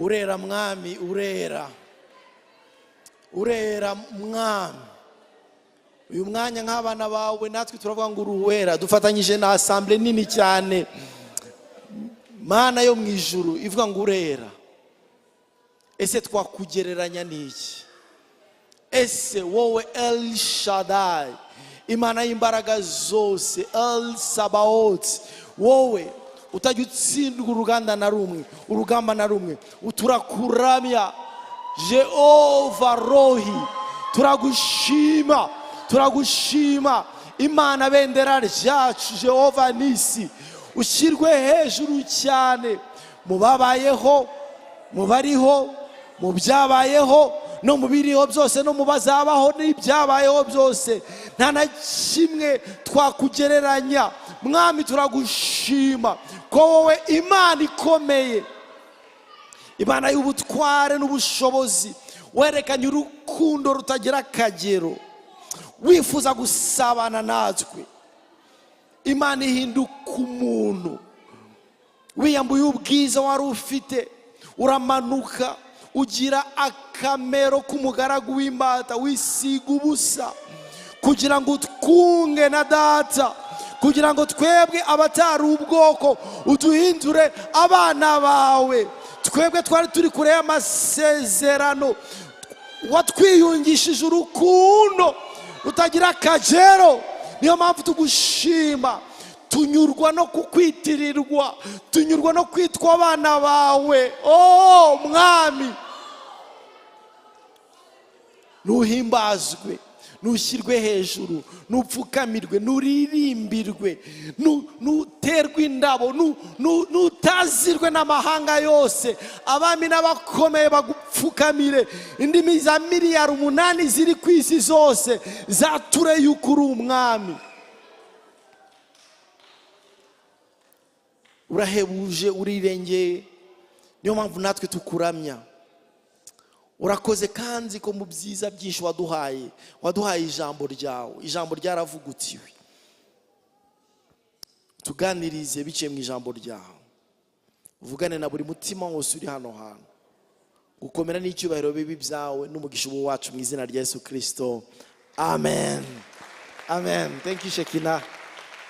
Urera Mwami, urera, urera Mwami. Uyu mwanya nk'abana bawe natwe turavuga ngo uri uwera, dufatanyije na assemblée nini cyane, Mana yo mu ijuru, ivuga ngo urera. Ese twakugereranya n'iki? Ese wowe El Shaddai, Imana y'imbaraga zose, El Sabaoth, wowe utajya utsindwa uruganda na rumwe, urugamba na rumwe, turakuramya. Jehova Rohi, turagushima, turagushima. Imana bendera ryacu, Jehova Nisi, ushyirwe hejuru cyane mu babayeho, mu bariho, mu byabayeho no mu biriho byose, no mu bazabaho n'ibyabayeho byose. Nta na kimwe twakugereranya. Mwami, turagushima ko wowe Imana ikomeye, Imana y'ubutware n'ubushobozi, werekanye urukundo rutagira akagero, wifuza gusabana natwe. Imana ihinduka umuntu, wiyambuye ubwiza wari ufite, uramanuka, ugira akamero k'umugaragu w'imbata, wisiga ubusa kugira ngo utwunge na Data, kugira ngo twebwe abatari ubwoko uduhindure abana bawe. Twebwe twari turi kure y'amasezerano, watwiyungishije urukundo rutagira akagero. Niyo mpamvu tugushima, tunyurwa no kukwitirirwa, tunyurwa no kwitwa abana bawe. Oh Mwami, nuhimbazwe, nushyirwe hejuru, nupfukamirwe, nuririmbirwe, nuterwe indabo, nutazirwe n'amahanga yose. Abami n'abakomeye bagupfukamire, indimi za miliyari 8 ziri ku isi zose zature yuko uri umwami. Urahebuje, urirengeye, niyo mpamvu natwe tukuramya. Urakoze kandi ko mu byiza byinshi waduhaye, waduhaye ijambo ryawe. Ijambo ryaravugutiwe, tuganirize biciye mu ijambo ryawe, uvugane na buri mutima wose uri hano hantu. Gukomera n'icyubahiro bibi byawe n'umugisha uba wacu, mu izina rya Yesu Kirisito, amen, amen. Thank you, Shekina.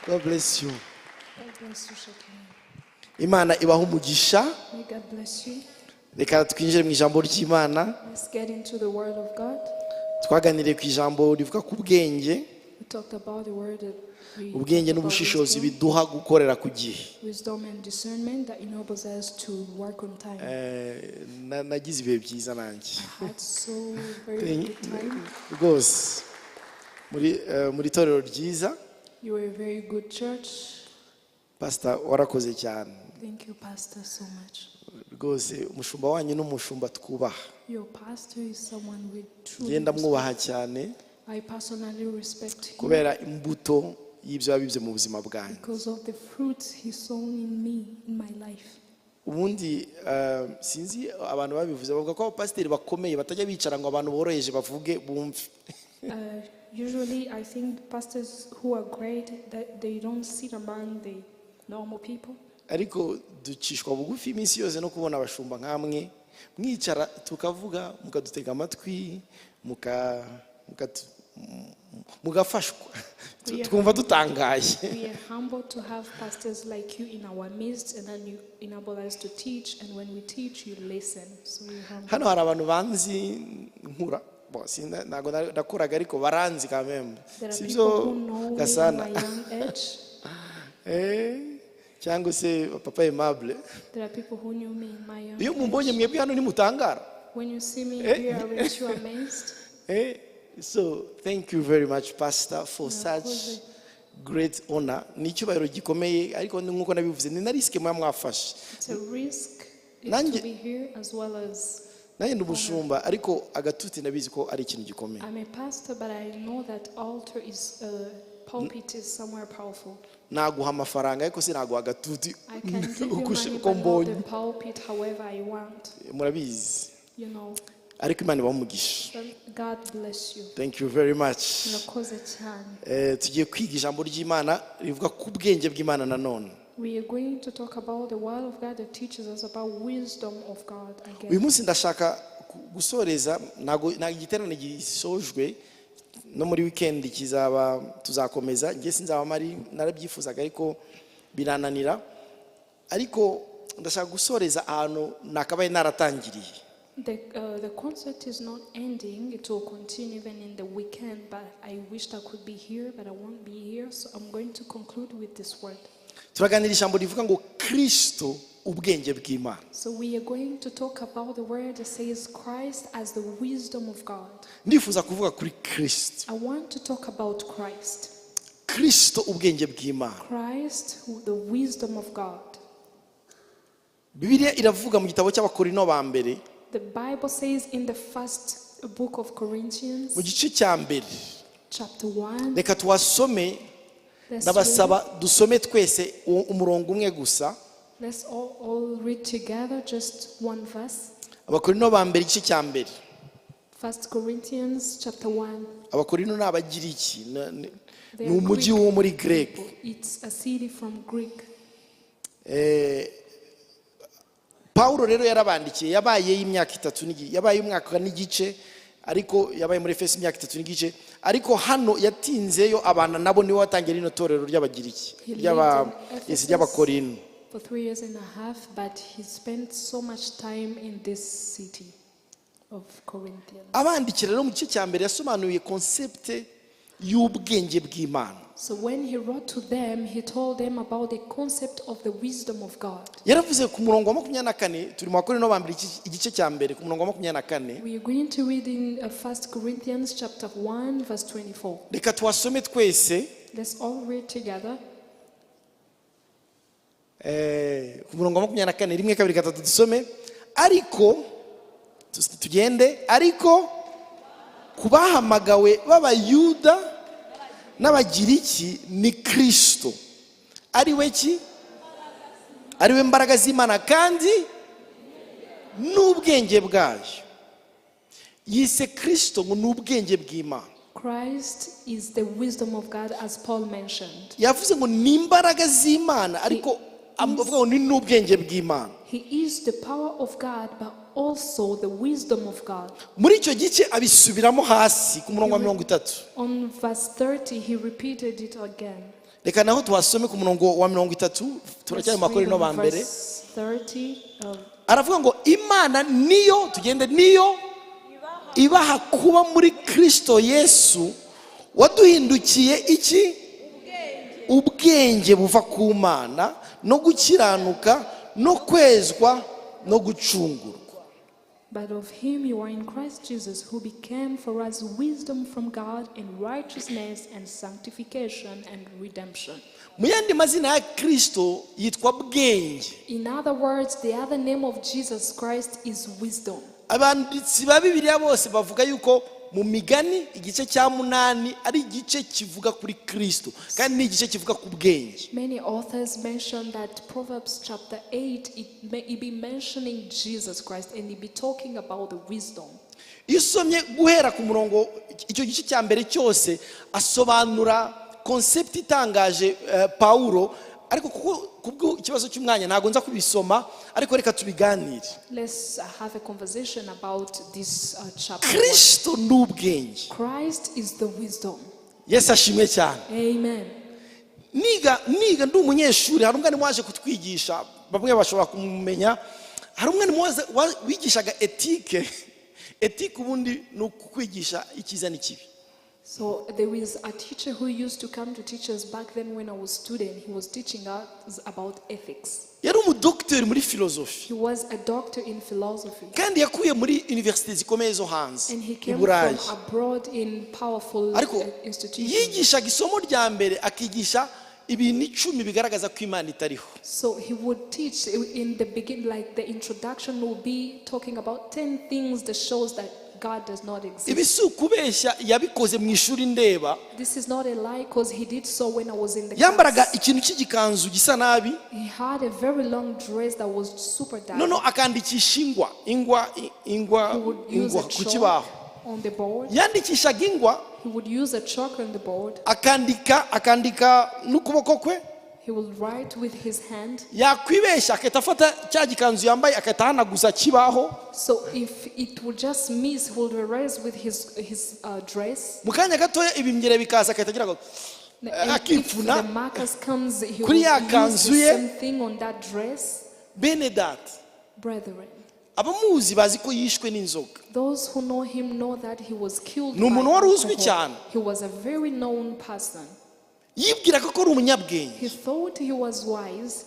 God bless you. God bless you, Shekinah. Imana ibaha umugisha. May God bless you. Reka twinjire mu ijambo ry'Imana. Let's get into the Word of God. Twaganiriye ku ijambo rivuga ku bwenge. We talked about the word that we Ubwenge about n'ubushishozi wisdom, biduha gukorera ku gihe. Wisdom and discernment that enables us to work on time. Nagize ibihe byiza nanjye. I had so very good time. Rwose muri itorero ryiza. You were a very good church. Pasita, warakoze cyane. Thank you, Pastor, so much. Rwose umushumba wanyu ni umushumba twubaha. Your pastor is someone we truly Ngenda mwubaha respect. cyane I personally respect him kubera imbuto y'ibyo yabibye mu buzima bwanyu. Because of the fruits he sown in me in my life. Ubundi sinzi abantu babivuze, bavuga ko abapasiteri bakomeye batajya bicara ngo abantu boroheje bavuge bumve. Usually, I think pastors who are great, that they don't sit among the normal people. Ariko ducishwa bugufi iminsi yose no kubona abashumba nk'amwe mwicara tukavuga, mukadutega amatwi, mugafashwa, twumva dutangaye. We are humbled to have pastors like you in our midst, and then you enable us to teach. And when we teach, you listen. So we're humble. Hano hari abantu banzi nkura. Bo, ntabwo nakoraga, ariko baranzi kamembe. There are Sibyo, people who know me in Gasana? My young age. Cyangwa se Papa Aimable. There are people who knew me in my young Iyo mumbonye age. mwebwe hano ntimutangara? When you see me here, aren't you amazed? So thank you very much, Pastor, for such Murakoze. Great honor. Ni icyubahiro gikomeye, ariko ni nk'uko nabivuze, ni na risk muba mwafashe. It's a risk to be here as well as Nanjye ndi umushumba, ariko agatuti ndabizi ko ari ikintu gikomeye. I'm a pastor, but I know that altar is pulpit is somewhere powerful. Naguha amafaranga, ariko sinaguha agatuti I can give you uko money, uko but not mbonye. The pulpit however I want. Murabizi. You know. Ariko Imana ibahe umugisha. But God bless you. Thank you very much. Murakoze cyane. Tugiye kwiga ijambo ry'Imana rivuga ku bwenge bw'Imana nanone. We are going to talk about the word of God that teaches us about wisdom of God Uyu again. Munsi ndashaka gusoreza, ntabwo igiterane gisojwe, no muri weekend kizaba, tuzakomeza. Njye sinzaba mari, narabyifuzaga ariko birananira, ariko ndashaka gusoreza ahantu nakabaye naratangiriye. The concert is not ending, it will continue even in the weekend, but I wished I could be here, but I won't be here, so I'm going to conclude with this word. Turaganira ijambo rivuga ngo Kirisito ubwenge bw'Imana. So we are going to talk about the word that says Christ as the wisdom of God. Ndifuza kuvuga kuri Kirisito. I want to talk about Christ. Kirisito ubwenge bw'Imana. Christ, the wisdom of God. Bibiliya iravuga mu gitabo cy'Abakorino ba mbere, The Bible says in the first book of Corinthians, mu gice cya mbere, chapter 1, reka tuhasome. let's read. Ndabasaba dusome twese umurongo umwe gusa. Let's all read together just one verse. Abakorino ba mbere, igice cya mbere. First Corinthians chapter 1. Abakorino ni Abagiriki, They ni are umujyi Greek wo muri Greke. People. It's a city from Greek. Pawulo rero yarabandikiye, yabayeyo imyaka 3, yabaye umwaka n'igice, ariko yabaye muri Efeso imyaka 3 n'igice, ariko hano yatinzeyo abana nabo, niwe watangiye rino torero ry'Abagiriki, He lived in yes, Ephesus ry'Abakorino. for 3 years and a half, but he spent so much time in this city of Corinthians. Abandikira rero mu gice cya mbere yasobanuye concept y'ubwenge bw'Imana. So when he wrote to them, he told them about the concept of the wisdom of God. Yaravuze ku murongo wa 24, turi mu Bakorino ba mbere igice cya mbere, ku murongo wa 24. We are going to read in 1 Corinthians chapter 1, verse 24. Reka tuhasome twese. Let's all read together. Ku murongo wa 24, rimwe, kabiri, gatatu, dusome. Ariko tugende. Ariko ku bahamagawe b'Abayuda n'Abagiriki ni Kirisito ari we ki? Ari we mbaraga z'Imana kandi n'ubwenge bwayo. Yise Kirisito ngo ni ubwenge bw'Imana. Christ is the wisdom of God, as Paul mentioned. Yavuze ngo ni imbaraga z'Imana, ariko avuga ngo ni n'ubwenge bw'Imana. He is the power of God, but also the wisdom of God. Muri icyo gice abisubiramo hasi ku murongo wa 30. On verse 30, he repeated it again. Reka naho tuhasome ku murongo wa 30, turacyari mu Let's read Bakorino ba on mbere. verse 30. Aravuga ngo Imana niyo, tugende, niyo ibaha kuba muri Kirisito Yesu waduhindukiye iki? Ubwenge buva ku Mana no gukiranuka no kwezwa no gucungurwa. But of him you are in Christ Jesus, who became for us wisdom from God and righteousness and sanctification and redemption. Mu yandi mazina ya Kirisito yitwa bwenge. In other words, the other name of Jesus Christ is wisdom. Abanditsi ba Bibiliya bose bavuga yuko mu Migani igice cya munani ari igice kivuga kuri Kirisito kandi ni igice kivuga ku bwenge. Many authors mention that Proverbs chapter 8, it may it be mentioning Jesus Christ and it be talking about the wisdom. Iyo usomye guhera ku murongo, icyo gice cya mbere cyose asobanura concept itangaje, Pawulo, ariko kuko kubwo ikibazo cy'umwanya ntabwo nza kubisoma, ariko reka tubiganire. Let's have a conversation about this chapter. Kirisito ni ubwenge. Christ is the wisdom. Yesu ashimwe cyane. Amen. Niga ndi umunyeshuri, hari umwarimu waje kutwigisha, bamwe bashobora kumumenya. Hari umwarimu wigishaga éthique. Éthique ubundi ni ukukwigisha icyiza n'ikibi. So there is a teacher who used to come to teach us back then when I was student. He was teaching us about ethics. Yari umudogiteri muri filozofi. He was a doctor in philosophy. Kandi yakuye muri université zikomeye zo hanze, And he i came Burayi. from abroad in powerful Ariko institutions. yigishaga isomo rya mbere, akigisha ibintu 10 bigaragaza ko Imana itariho. So he would teach in the beginning, like the introduction will be talking about 10 things that shows that God does not exist. Ibi si ukubeshya, yabikoze mu ishuri ndeba. This is not a lie because he did so when I was in the Yambaraga class. ikintu cy'igikanzu gisa nabi. He had a very long dress that was super dark. Noneho akandikisha ingwa He would use ingwa a ku chalk kibaho. On the board. Yandikishaga ingwa. He would use a chalk on the board. Akandika n'ukuboko kwe. He He will write with his hand. Yakwibeshya agahita afata cya gikanzu yambaye agahita ahanaguza kibaho. So if it will just miss, he will erase with his dress. Mu kanya gatoya ibimyira bikaza agahita agira ngo And if akipfuna the markers comes, he will kuri ya use kanzu the ye. same thing on that dress. Bene data, Brethren, abamuzi bazi ko yishwe n'inzoga. Those who know him know that he was killed Ni umuntu by wari uzwi alcohol. cyane. He was a very known person. Yibwiraga ko ari umunyabwenge. He thought he was wise,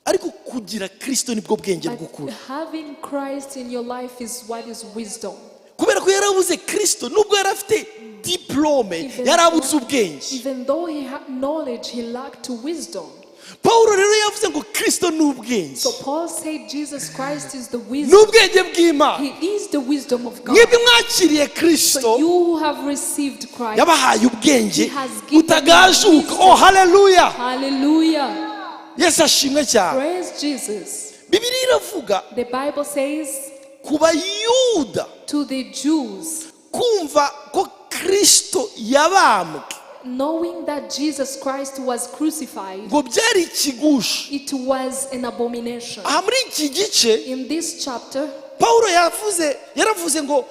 Ariko kugira Kirisito nibwo bwenge but bw'ukuri. Having Christ in your life is what is wisdom. Kubera ko yarabuze Kirisito, nubwo yari afite diplôme, yarabuze ubwenge. Even though he had knowledge, he lacked wisdom. Paul rero yavuze ngo Kirisito ni ubwenge. So Paul said Jesus Christ is the Ni wisdom. ubwenge bw'Imana. He is the wisdom of God. Mwebwe mwakiriye Kirisito, So you who have received Christ, yabahaye ubwenge He has given butagajuka. wisdom. Oh, haleluya! Hallelujah. Yesu ashimwe cyane. Praise Jesus. Bibiliya iravuga The Bible says ku Bayuda, to the Jews, kumva ko Kirisito yabambwe, knowing that Jesus Christ was crucified, ngo byari ikigusha. It was an abomination. Aha muri iki gice, In this chapter, Pawulo yavuze yaravuze ngo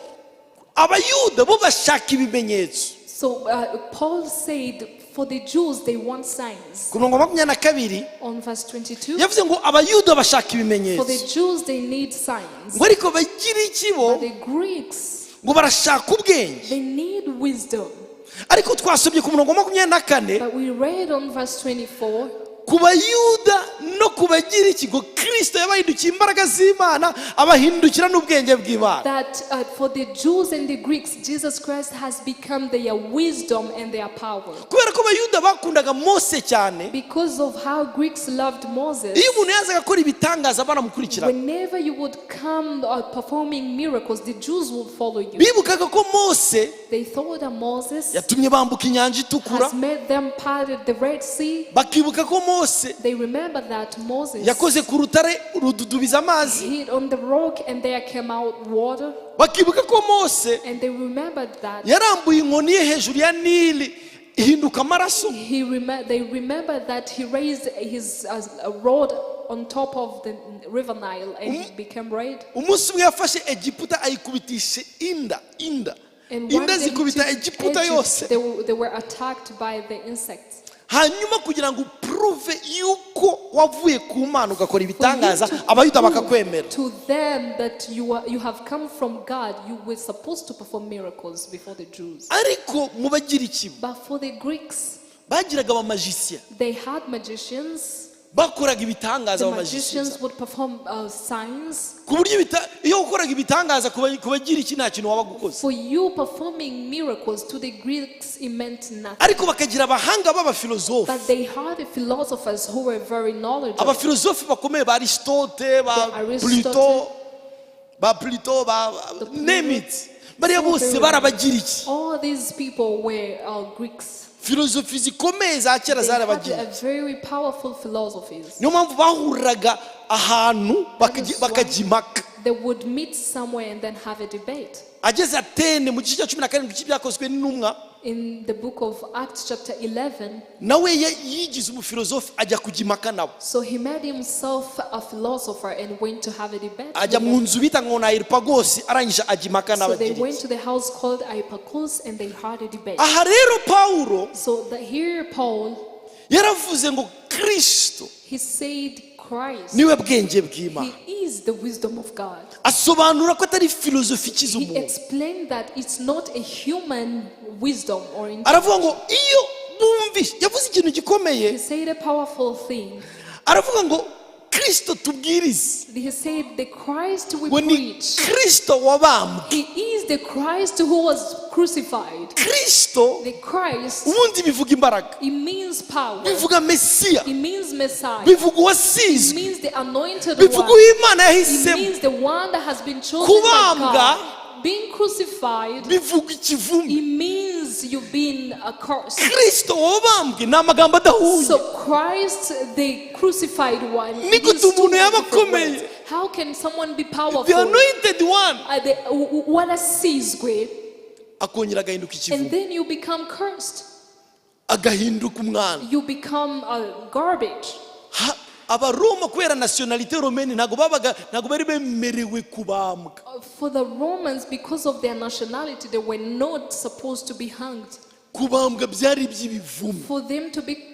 Abayuda bo bashaka ibimenyetso. So Paul said, for the Jews, they want signs. Ku murongo wa 22, On verse 22, yavuze ngo Abayuda bashaka for ibimenyetso, the Jews, they need signs. ngo ariko Abagiriki bo But the Greeks, ngo barashaka ubwenge. They need wisdom. Ariko twasomye ku murongo wa 24, But we read on verse 24, ku Bayuda no ku Bagiriki ngo Kirisito yabahindukiye imbaraga z'Imana, abahindukira n'ubwenge bw'Imana. That for the Jews and the Greeks, Jesus Christ has become their wisdom and their power. Kubera ko Abayuda bakundaga Mose cyane, Because of how Greeks loved Moses, iyo umuntu yazaga akora ibitangaza baramukurikira. Whenever you would come performing miracles, the Jews would follow you. Bibukaga ko Mose They thought that Moses yatumye bambuka inyanja itukura. Has made them part of the Red Sea. Bakibuka ko Mose They remember that Moses yakoze ku rutare rududubiza amazi. Hit on the rock and there came out water. Bakibuka ko Mose And they remembered that yarambuye inkoni ye hejuru ya Nili ihinduka amaraso. They remember that he raised his rod on top of the river Nile and it became red. Umunsi umwe yafashe Egiputa ayikubitisha inda inda And one inda day he zikubita took Egiputa Egypt, yose. they were attacked by the insects. Hanyuma kugira ngo uprove yuko wavuye ku Mana ugakora For you ibitangaza, to Abayuda prove bakakwemera. to them that you have come from God, you were supposed to perform miracles before the Jews. Ariko mu Bagiriki, But for the Greeks, bagiraga abamagiciens. They had magicians. Bakoraga ibitangaza, The abamagiciens, magicians would perform signs. ku buryo iyo wakoraga ibitangaza ku Bagiriki nta kintu wabaga ukoze. For you performing miracles to the Greeks, it meant nothing. Ariko bakagira abahanga b'abafilozofe. But they had the philosophers who were very knowledgeable. Abafilozofe bakomeye ba Aristote, ba The Aristotle. Pluto, ba Pluto, ba The name it, bariya bose bari Abagiriki. All these people were Greeks. Filozofi zikomeye za kera They zari had Abagiriki. a very powerful philosophies. Niyo mpamvu bahuriraga ahantu That is why bakajya impaka. they would meet somewhere and then have a debate. Ageze Atene mu gice cya 17 cy'Ibyakozwe n'Intumwa, In the book of Acts, chapter 11, nawe yigize umufilozofe ajya kujya impaka nabo. So he made himself a philosopher and went to have a debate Ajya with mu them. nzu bita ngo ni Areopagosi, arangije ajya impaka So they n'Abagiriki. went to the house called Areopagus and they had a debate. Aha rero Pawulo So here Paul, yaravuze ngo Kirisito he said Christ, niwe bwenge bw'Imana. He is the wisdom of God. Asobanura ko atari filozofi ikiza He umuntu. explained that it's not a human wisdom or intelligence. Aravuga ngo iyo bumvishe, yavuze ikintu gikomeye. He said a powerful thing. Aravuga ngo Kirisito tubwirize, He said the Christ we ngo ni preach, Kirisito wabambwe. He is the Christ who was crucified. Kirisito The Christ, ubundi bivuga imbaraga, it means power. bivuga Mesiya, It means Messiah. bivuga It uwasizwe, means the anointed bivuga one. uw'Imana It yahisemo. means the one that has been chosen by Kubambwa God. Being crucified, bivuga ikivume. It means you've been accursed. Kirisito wabambwe ni amagambo adahuye. So Christ, the crucified one, Ni gute these two umuntu yaba different akomeye? words. How can someone be The powerful? anointed one Warasizwe, akongera agahinduka and ikivume. then you become cursed. Agahinduka umwanda. You become garbage. Abaroma kubera nationalité romaine ntabwo babaga ntabwo bari bemerewe kubambwa. For the Romans, because of their nationality, they were not supposed to be hanged. Kubambwa byari iby'ibivume. For them to be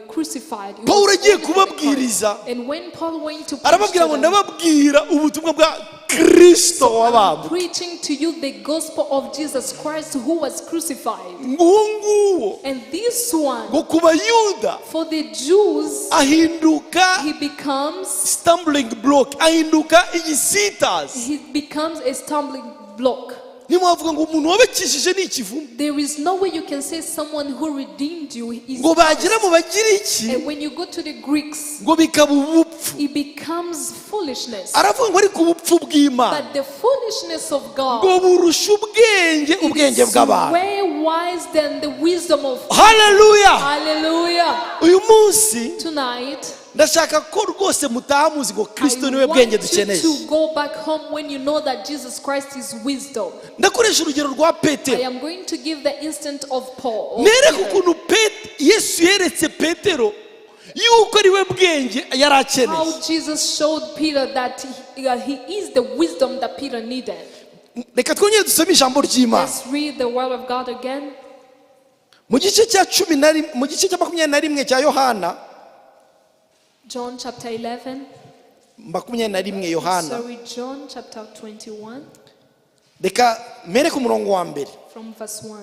crucified, it Paul was agiye only for the kubabwiriza. curse. And when Paul went to preach Arababwira to ngo them, ndababwira ubutumwa bwa Kristo wabambwe. Preaching to you the gospel of Jesus Christ who was crucified. Nguwo nguwo. And this one, Ngo ku Bayuda for the Jews, ahinduka he becomes stumbling block, ahinduka igisitazi. He becomes a stumbling block. Ntimwavuga ngo umuntu wabakijije ni ikivume. There is no way you can say someone who redeemed you is Ngo bagera mu Bagiriki And when you go to the Greeks, ngo bikaba ubupfu. It becomes foolishness. Aravuga ngo ariko ubupfu bw'Imana But the foolishness of God ngo burusha ubwenge ubwenge is bw'abantu. Way wise than the wisdom of Haleluya. Hallelujah. Uyu munsi Tonight, ndashaka ko rwose mutaha muzi ngo I Kristo niwe bwenge want you dukeneye. to go back home when you know that Jesus Christ is wisdom. Ndakoresha urugero rwa I Petero. Am going to give the instant of Paul. Of Nereke Peter. ukuntu Yesu yeretse Petero yuko ari we bwenge yari akeneye. How Jesus showed Peter that he is the wisdom that Peter needed. Reka twongere dusome ijambo ry'Imana. Let's read the word of God again. Mu gice cya 11, mu gice cya 21 cya Yohana. John chapter 11. 21 Yohana. Sorry, John chapter 21 Reka mpere ku murongo wa mbere. From verse 1.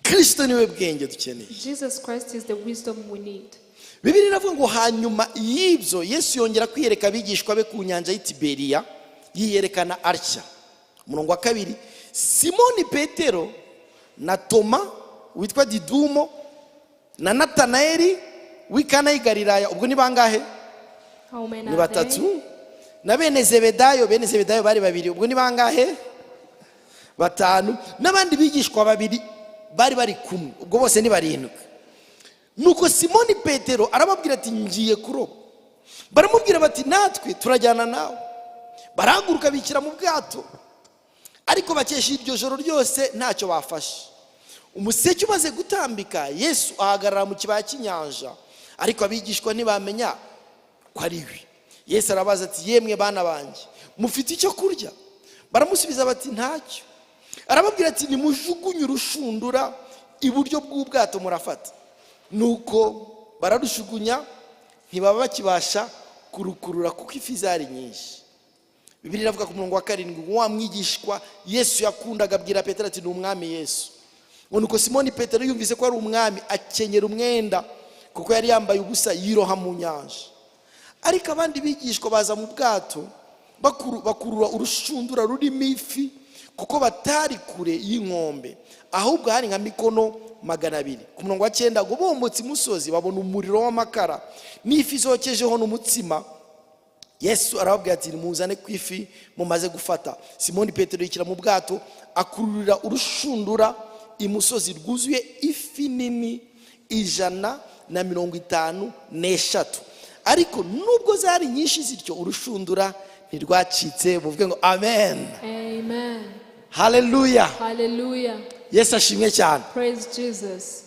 Kristo niwe bwenge dukeneye. Jesus Christ is the wisdom we need. Bibiliya iravuga ngo hanyuma y'ibyo Yesu yongera kwiyereka abigishwa be ku nyanja y'i Tiberiya yiyerekana atya. Umurongo wa kabiri, Simoni Petero na Toma witwa Didumo na Natanayeli w'i Kana y'i Galilaya. Ubwo ni bangahe? How many Ni are batatu. they? Na bene Zebedayo, bene Zebedayo bari babiri. Ubwo ni bangahe? Batanu. N'abandi bigishwa babiri bari bari kumwe. Ubwo bose ni barindwi. Nuko Simoni Petero arababwira ati ngiye kuroba. Baramubwira bati natwe turajyana nawe. Barahaguruka bikira mu bwato, ariko bakesha iryo joro ryose ntacyo bafashe. Umuseke umaze gutambika, Yesu ahagarara mu kibaya cy'inyanja, ariko abigishwa ntibamenya ko ari we. Yesu arabaza ati yemwe bana banjye, mufite icyo kurya? Baramusubiza bati ntacyo. Arababwira ati nimujugunye urushundura iburyo bw'ubwato murafata. Nuko bararushugunya ntibaba bakibasha kurukurura kuko ifi zari nyinshi. Bibiliya iravuga ku murongo wa karindwi ngo wa mwigishwa Yesu yakundaga abwira Petero ati ni umwami Yesu. Ngo nuko Simoni Petero yumvise ko ari umwami akenyera umwenda kuko yari yambaye ubusa yiroha mu nyanja. Ariko abandi bigishwa baza mu bwato bakurura urushundura rurimo ifi kuko batari kure y'inkombe ahubwo hari nka mikono 200. Ku murongo wa cyenda ngo bombotse imusozi babona umuriro w'amakara n'ifi zokejeho n'umutsima. Yesu arababwira ati nimuzane ku ifi mumaze gufata. Simoni Petero yikira mu bwato akururira urushundura imusozi rwuzuye ifi nini 153, ariko nubwo zari nyinshi zityo urushundura ntirwacitse. Muvuge ngo amen. Amen. Haleluya. Hallelujah. Yesu ashimwe cyane. Praise Jesus.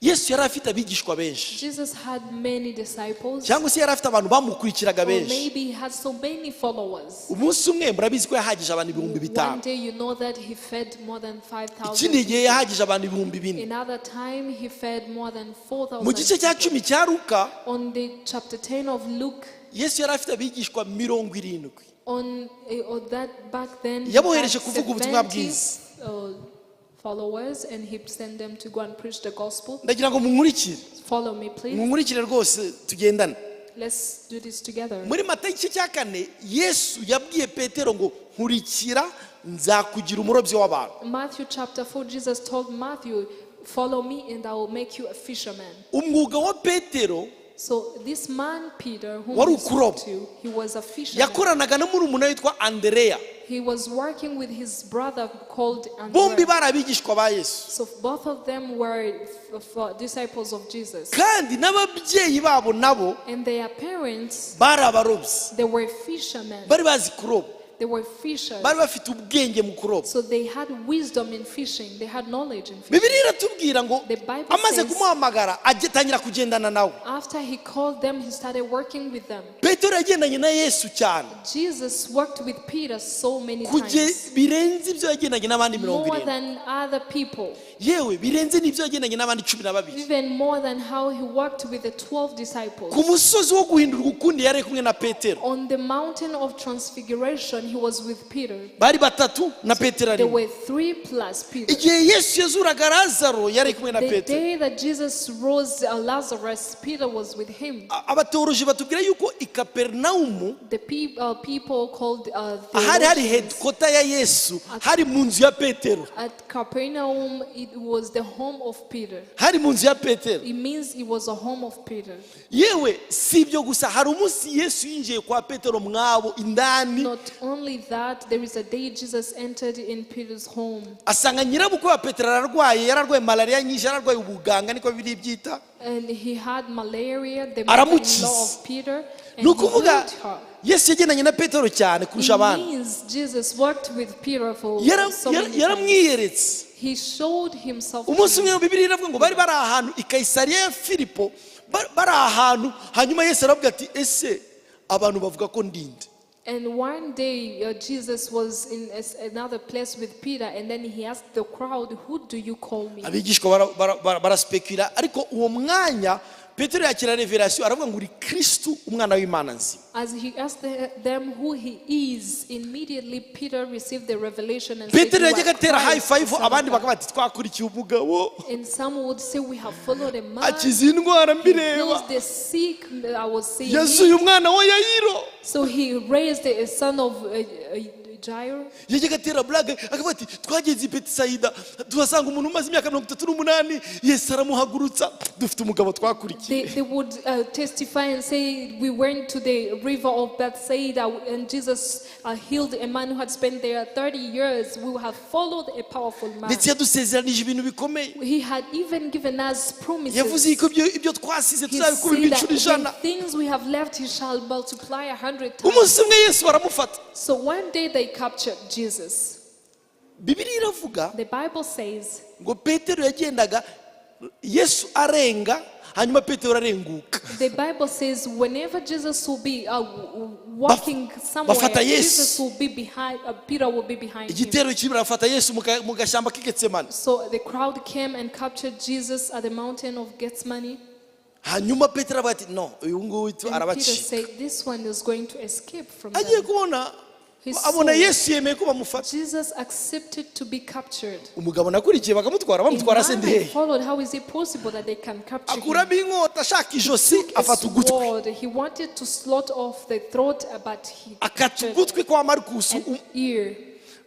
Yesu yari afite abigishwa benshi. Jesus had many disciples. Cyangwa se yari afite abantu bamukurikiraga Or benshi. Maybe he had so many followers. Umunsi umwe murabizi ko yahagije abantu ibihumbi One bitanu. Day you know that he fed more than 5,000. Ikindi gihe yahagije abantu 4000. Another time he fed more than 4,000. Mu gice cya 10 cya Luka, On the chapter 10 of Luke, Yesu yari afite abigishwa 70. on that back then, he Yabohereje had kuvuga ubutumwa 70 bwiza. Followers and he sent them to go and preach the gospel. Ndagira ngo munkurikire. Follow me, please. Munkurikire rwose tugendane. Let's do this together. Muri Matayo igice cya kane Yesu yabwiye Petero ngo nkurikira nzakugira umurobyi w'abantu. Matthew chapter 4, Jesus told Matthew, "Follow me and I will make you a fisherman." Umwuga wa Petero So this man, Peter, whom wari he spoke ukuroba. To, he was a fisherman. Yakoranaga na murumuna witwa Andereya. He was working with his brother called Bombi Andrew. bari abigishwa ba Yesu. So both of them were disciples of Jesus. Kandi n'ababyeyi babo nabo And their parents, bari abarobyi. They were fishermen. Bari bazi kuroba. They were fishers. Bari bafite ubwenge mu kuroba. So they had wisdom in fishing. They had knowledge in fishing. Bibiliya iratubwira ngo The Bible amaze says- kumuhamagara atangira kugendana nawe. After he called them, he started working with them. Petero yagendanye na Yesu cyane Jesus worked with Peter so many kuge times, birenze ibyo yagendanye n'abandi mirongo more irindwi than other people, yewe birenze n'ibyo yagendanye n'abandi 12. Even more than how he worked with the 12 disciples. Ku musozi wo guhindurwa ukundi yari kumwe na Petero. On the mountain of transfiguration, he was with Peter. Bari batatu na Petero There arimo. Were three plus Peter. Igihe Yesu yazuraga Lazaro yari kumwe na The Petero. Day that Jesus rose Lazarus, Peter was with him. Abateoroji batubwira yuko i Kaperinawumu The people called ahari hari theologians headquarter ya Yesu hari mu nzu ya Petero. At Capernaum, it was the home of Peter. Hari mu nzu ya Petero. It means it was a home of Peter. Yewe si ibyo gusa, hari umunsi Yesu yinjiye kwa Petero mwabo indani. Not only that, there is a day Jesus entered in Peter's home Asanga nyirabukwe wa Petero ararwaye, yararwaye malariya nyinshi, yararwaye ubuganga niko biri byita. And he had malaria, the Aramukiza. mother-in-law of Peter, and Ni he ukuvuga healed her. Yesu yagendanye na Petero cyane kurusha It abandi. Means Jesus worked with Peter for so many times. Yaramwiyeretse. He showed himself to Umunsi him. Umwe Bibiliya iravuga ngo bari bari ahantu i Kayisariya ya Filipo, bari ahantu, hanyuma Yesu aravuga ati ese abantu bavuga ko ndinde? And one day Jesus was in another place with Peter, and then he asked the crowd, "Who do you call me?" Abigishwa baraspekira, ariko uwo mwanya Petero yakira révélation aravuga ngo uri Kristu umwana w'Imana nzima. As he asked them who he is, immediately Peter received the revelation and said, Petero "You are yajyaga atera high Christ, the five Son of abandi God." bakaba bati twakurikiye umugabo And some would say, "We have followed a man. akiza indwara He mbireba heals the sick. I was seeing yazuye him." umwana wa Yayiro. So he raised a son of Jair. Yajyaga atera blague akavuga ati twageze i Betisayida tuhasanga umuntu umaze imyaka 38 Yesu aramuhagurutsa dufite umugabo twakurikiye. They would testify and say, "We went to the river of Bethsaida and Jesus healed a man who had spent there 30 years. We have followed a powerful man." Ndetse yadusezeranije ibintu bikomeye. He had even given us promises. Yavuze yuko ibyo twasize He tuzabikubirwa said that inshuro 100. the things we have left, he shall multiply 100 times. Umunsi umwe Yesu baramufata. So one day they captured Jesus. Bibiliya iravuga The Bible says ngo Petero yagendaga Yesu arenga hanyuma Petero arenguka. The Bible says whenever Jesus will be walking somewhere, Bafata Yesu. Jesus will be behind, Peter will be behind him. Igitero kiri barafata Yesu mu gashyamba k'Igetsemane. So the crowd came and captured Jesus at the mountain of Gethsemane. Hanyuma Petero aravuga ati no uyu nguyu And Peter arabacika. Said, "This one is going to escape from Agiye them." kubona He abona saw Yesu yemeye ko bamufata. Jesus accepted to be captured. Umugabo nakurikiye bakamutwara A bamutwara se man ndi I hehe? followed, how is it possible that they can capture him? Akuramo inkota ashaka ijosi Took a afata ugutwi. Sword. He wanted to slot off the throat, but he Akata captured ugutwi kwa Marikusi an ear,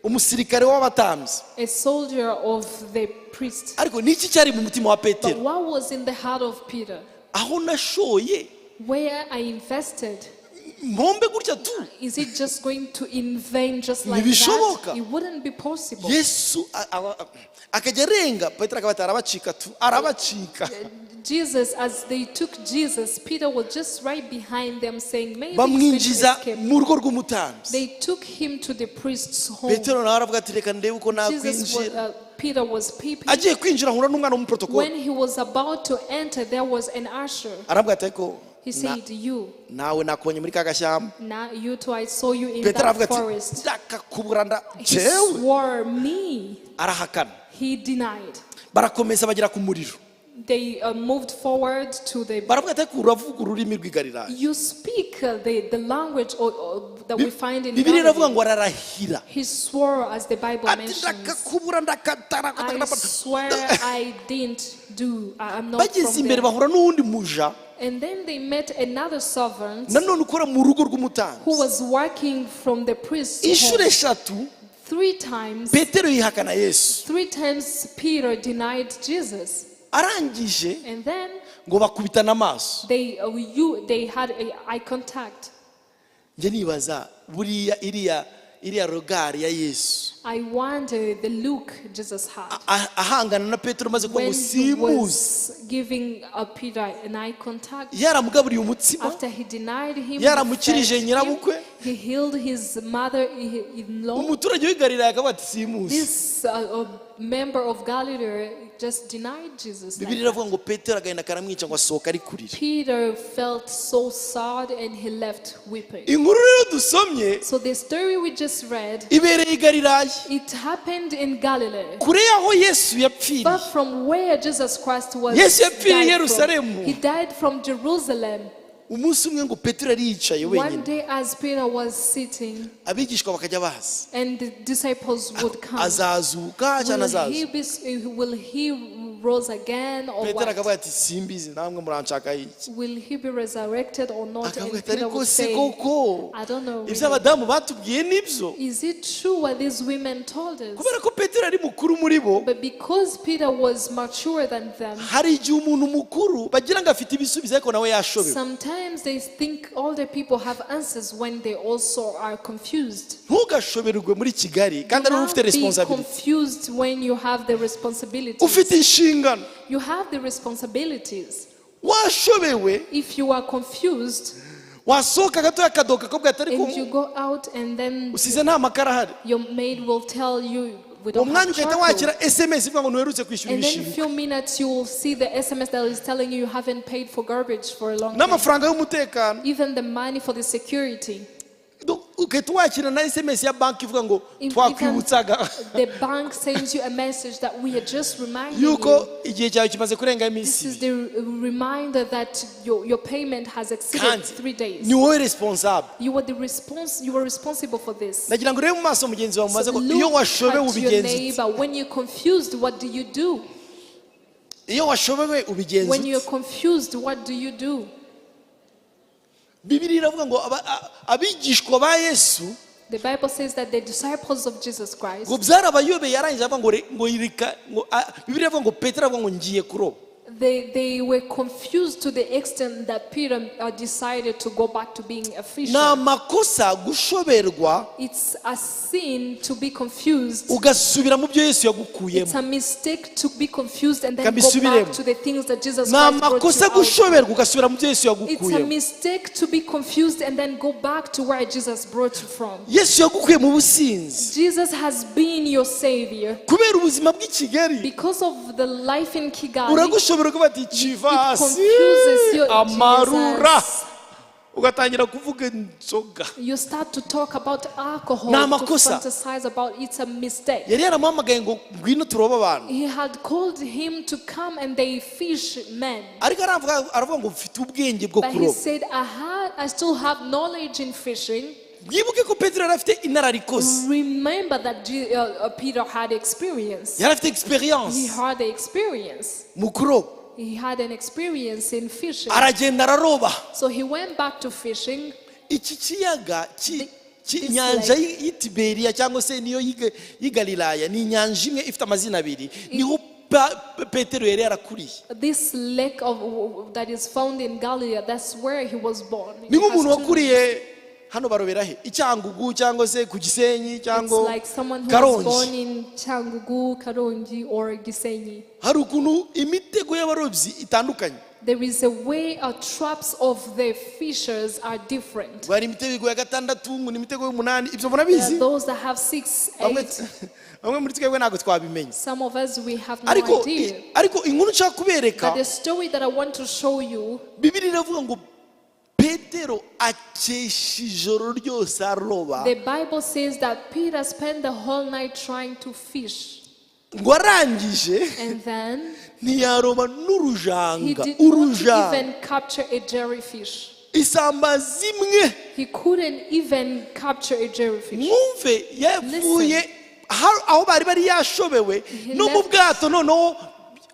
umusirikare w'abatambyi. A soldier of the priest. Ariko niki cyari mu mutima wa But Petero? What was in the heart of Peter? Aho nashoye Where I invested, mpombe gutya tu. Is it just going to in vain just like Ntibishoboka. that? It wouldn't be possible. Yesu akajya arenga Petero akaba ati arabacika tu arabacika. Jesus, as they took Jesus, Peter was just right behind them saying, "Maybe he's going to Bamwinjiza escape." mu rugo rw'umutambyi. They took him to the priest's home. Petero nawe aravuga ati reka ndebe uko Jesus was, nakwinjira. Peter was peeping. Agiye kwinjira ahura n'umwana w'umuprotokoli. When he was about to enter, there was an usher. Aravuga ati ariko He said, "You, nawe nakubonye muri ka gashyamba. Now you too, I saw you in Petero that aravuga ati forest." ndakakubura nda He jewe. Swore, "Me." Arahakana. He denied. Barakomeza bagera ku muriro. They moved forward to the. Baravuga ati ariko uravuga ururimi rw'i Galilaya. "You speak the language that we find in Bibiliya iravuga Galilee." ngo ararahira. He swore, as the Bible Ati mentions. ndakakubura ndakatara. "I swear I didn't do. I'm not Bageze from imbere there." bahura n'uwundi muja And then they met another servant nanone ukora mu rugo who rw'umutambyi. Was working from the priest's Inshuro home. eshatu Three times, Petero yihakana Yesu. Three times Peter denied Jesus. Arangije And then ngo bakubitana amaso. they had a eye contact. Njye nibaza buriya iriya Iriya regard ya Yesu I wonder the look Jesus had ahangana na Petero maze kuvuga when ngo he simuzi was giving Peter an eye contact. Yaramugaburiye umutsima After he denied him, he Yaramukirije fed him, nyirabukwe. He healed his mother-in-law. Umuturage w'i Galilaya akavuga ati simuzi. This member of Galilee just denied Jesus like Bibiliya that. iravuga ngo Petero agahinda karamwica ngo asohoka ari kurira. Peter felt so sad and he left weeping. Inkuru rero dusomye So the story we just read, ibereye i Galilaya it happened in Galilee. kure y'aho Yesu yapfiriye. Far from where Jesus Christ was Yesu yapfiriye i died from. Yerusalemu. He died from Jerusalem. Umunsi umwe ngo Petero yari yicaye One wenyine day as Peter was sitting abigishwa bakajya baza and the disciples would come. Azazuka cyangwa Will he, azazuka be, will he rose again or Petero what? akavuga ati simbizi namwe muranshaka iki. Will he be resurrected or not? Akavuga And ati Peter ariko would se say, koko I don't know. ibyo Really. abadamu batubwiye nibyo. Is it true what these women told us? Kubera ko Petero ari mukuru muri bo But because Peter was mature than them, hari igihe umuntu mukuru bagira ngo afite ibisubizo ariko nawe yashobewe. Sometimes they think all the people have answers when they also are confused. Ntugashoberwe muri Kigali kandi Do ari wowe not ufite be responsibility confused when you have the responsibilities. ufite inshingano. You have the responsibilities. Washobewe If you are confused wasohoka gatoya akadoka akabwira ati ariko and you go out and then usize nta makara ahari your maid will tell you we uwo don't mwanya have ugahita charcoal. wakira SMS ivuga ngo ntuherutse kwishyura And then imishinga few minutes you will see the SMS that is telling you you haven't paid for garbage for a long time. N'amafaranga y'umutekano. Even the money for the security. Ugahita wakira na SMS ya banki ivuga ngo Even twakwibutsaga the bank sends you a message that we are just reminding you. yuko igihe cyawe kimaze kurenga This iminsi is ibiri. the reminder that your payment has exceeded Kandi 3 days. ni wowe responsable. You are responsible for this. Nagira ngo urebe mu maso mugenzi wawe So mumaze ko iyo look washobewe at your ubigenza ute? neighbor. When you're confused, what do you do? Iyo washobewe ubigenza When ute? you're confused, what do you do? Bibiliya iravuga ngo abigishwa ba Yesu The Bible says that the disciples of Jesus Christ, ngo byarabayobeye arangije avuga ngo ngo reka ngo Bibiliya iravuga ngo Petero avuga ngo ngiye kuroba. they were confused to the extent that Peter decided to go back to being a Ni fisher. amakosa gushoberwa It's a sin to be confused. ugasubira mu byo Yesu yagukuyemo. It's a mistake to be confused and then go Kabisubiremo. back to the things that Jesus Ni Christ brought you amakosa out. gushoberwa ugasubira mu byo Yesu It's a yagukuyemo. mistake to be confused and then go back to where Jesus brought you from. Yesu yagukuye mu businzi Jesus has been your savior. Kubera ubuzima bw'i Kigali Because of the life in Kigali, uragushobora kuba ati it kivasi confuses you. amarura Jesus. Ugatangira kuvuga inzoga. You start to talk about alcohol, Ni to amakosa. Fantasize about it's a mistake. Yari yaramuhamagaye ngo ngwino turobe abantu. He had called him to come and they fish men. Ariko aravuga aravuga ngo mfite ubwenge bwo But he kuroba. said, I still have knowledge in fishing. Mwibuke ko Petero yari afite inararikoze. Remember that Peter had experience. Yari afite He experience had the experience. Mu kuroba. He had an experience in fishing. Aragenda araroba. So he went back to fishing. Iki kiyaga This inyanja lake. y'i Tiberiya cyangwa se niyo y'i Galilaya ni inyanja imwe ifite amazina abiri niho Petero yari yarakuriye. This lake of that is found in Galilee, that's where he was born. Ni It has nk'umuntu two wakuriye hano barobera he i Cyangugu cyangwa se ku Gisenyi It's cyangwa like someone who was born Karongi. In Cyangugu, Karongi, or Gisenyi. Hari ukuntu imitego y'abarobyi itandukanye. There is a way our traps of the fishers are different. Ngo hari imitego ya gatandatu ngo ni imitego y'umunani ibyo There murabizi. are those that have six, Bamwe eight. bamwe muri twebwe ntabwo twabimenya. Some of us, we have no Ariko idea. Ariko inkuru nshaka kubereka But the story that I want to show you, Bibiliya iravuga ngo Petero akesha ijoro ryose aroba the Bible says that Peter spent the whole night trying to fish. Ngo arangije And then ntiyaroba he n'urujanga did not urujanga even capture a jellyfish. Isambaza imwe. He couldn't even capture a jellyfish. Mwumve yavuye aho bari bari yashobewe He no mu left- bwato noneho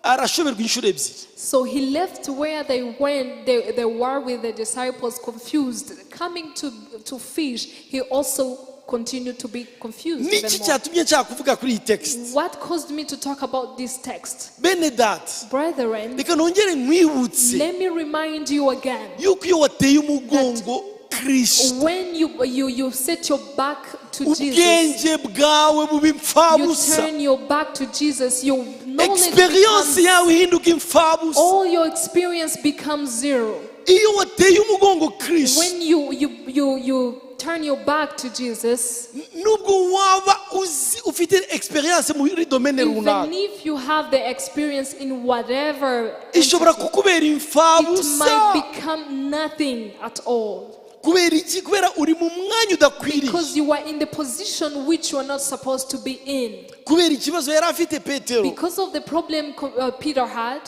arashoberwa inshuro ebyiri. So he left where they went, they were with the disciples confused. Coming to fish, he also continued to be confused even Niki more. cyatumye nshaka kuvuga kuri iyi text? What caused me to talk about this text? Bene data Brethren, reka nongere nkwibutse let me remind you again yuko iyo wateye umugongo Kristo, When you set your back to Jesus, ubwenge bwawe buba you imfabusa, turn your back to Jesus, your knowledge experience becomes, yawe ihinduka imfabusa. All your experience becomes zero. Iyo wateye umugongo Kristo, When you turn your back to Jesus, nubwo waba uzi ufite experience muri domaine runaka, even if you have the experience in whatever ishobora entity, kukubera it imfabusa. might become nothing at all. Kubera iki? Kubera uri mu mwanya udakwiriye. Because you are in the position which you are not supposed to be in. Kubera ikibazo yari afite Petero, Because of the problem Peter had,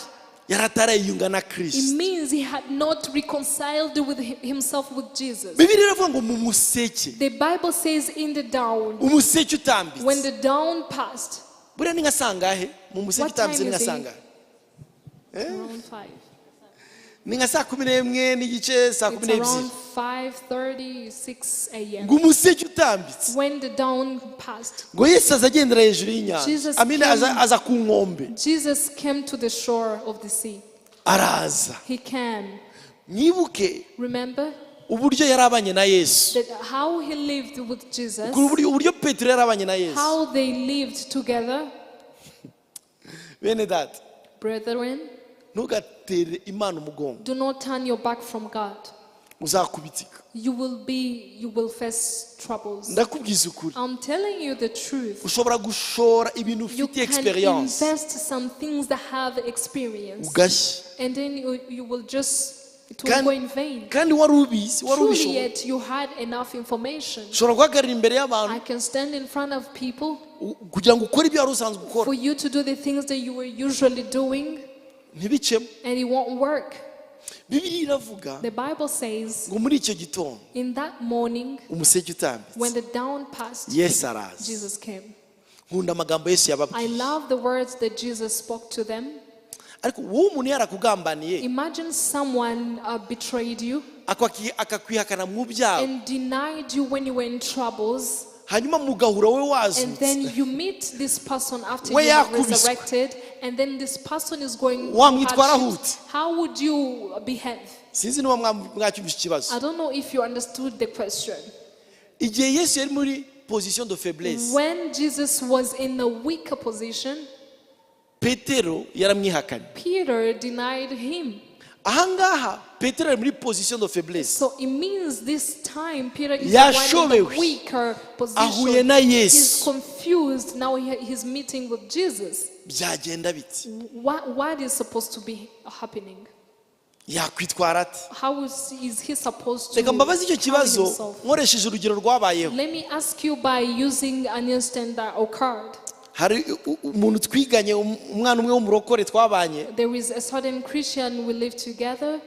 yari atarayiyunga na it Kristo. means he had not reconciled with himself with Jesus. Bibiliya iravuga ngo mu museke, The Bible says in the dawn, umuseke when utambitse. the dawn passed, Buriya ni nka sangahe mu museke What time utambitse? Ni nka is it? sangahe? Around 5. Ni nka saa 11:30, saa kumi It's n'ebyiri around 5:30, 6 a.m. Ngo umuseke utambitse, When the dawn passed, ngo Yesu aza agendera hejuru y'inyanja, Jesus amina, came- aza ku nkombe. Jesus came to the shore of the sea. Araza. He came. Mwibuke Remember uburyo yari abanye na Yesu, that how he lived with Jesus, uburyo Petero yari abanye na Yesu. How they lived together, Bene data, brethren. Ntugatere Imana umugongo. Do not turn your back from God. Uzakubitika. You will face troubles. Ndakubwiza ukuri, I'm telling you the truth. ushobora gushora ibintu You ufite can experience, invest some things that have experience, ugashya, and then you will just, it will Kandi- go in vain. kandi wari ubizi, wari Truly, ubishoboye. yet you had enough information. Ushobora guhagarara imbere y'abantu I can stand in front of people kugira ngo ukore ibyo wari usanzwe ukora, for you to do the things that you were usually doing, ntibicemo. And it won't work. Bibiliya iravuga The Bible says ngo muri icyo gitondo, in that morning, umuseke utambitse, when the dawn passed, Yesu araza. Jesus came. Nkunda amagambo Yesu I yababwiye. Love the words that Jesus spoke to them. Ariko wowe, umuntu yarakugambaniye, Imagine someone betrayed you akakwihakana mu byago, and denied you when you were in troubles, hanyuma mugahura we and wazutse, then you meet this person after We you have yakubiswe. resurrected, and then this person is going through Wamwitwara hardships. ute? How would you behave? Sinzi niba mwacyumvishe ikibazo. I don't know if you understood the question. Igihe Yesu yari muri position de faiblesse, When Jesus was in a weaker position, Petero yaramwihakanye. Peter denied him. Ahangaha Petero ari muri position de faiblesse, So it means this time Peter is the one in the Yashobewe. Weaker Ahuye position. na He's Yesu. Confused. Now he's meeting with Jesus. Byagenda biti? What is supposed to be happening? Yakwitwara ate? How is he supposed to Reka mbabaze icyo carry kibazo himself? nkoresheje urugero rwabayeho. Let me ask you by using an instant that occurred. Hari umuntu twiganye, umwana umwe w'umurokore twabanye. There is a certain Christian we live together.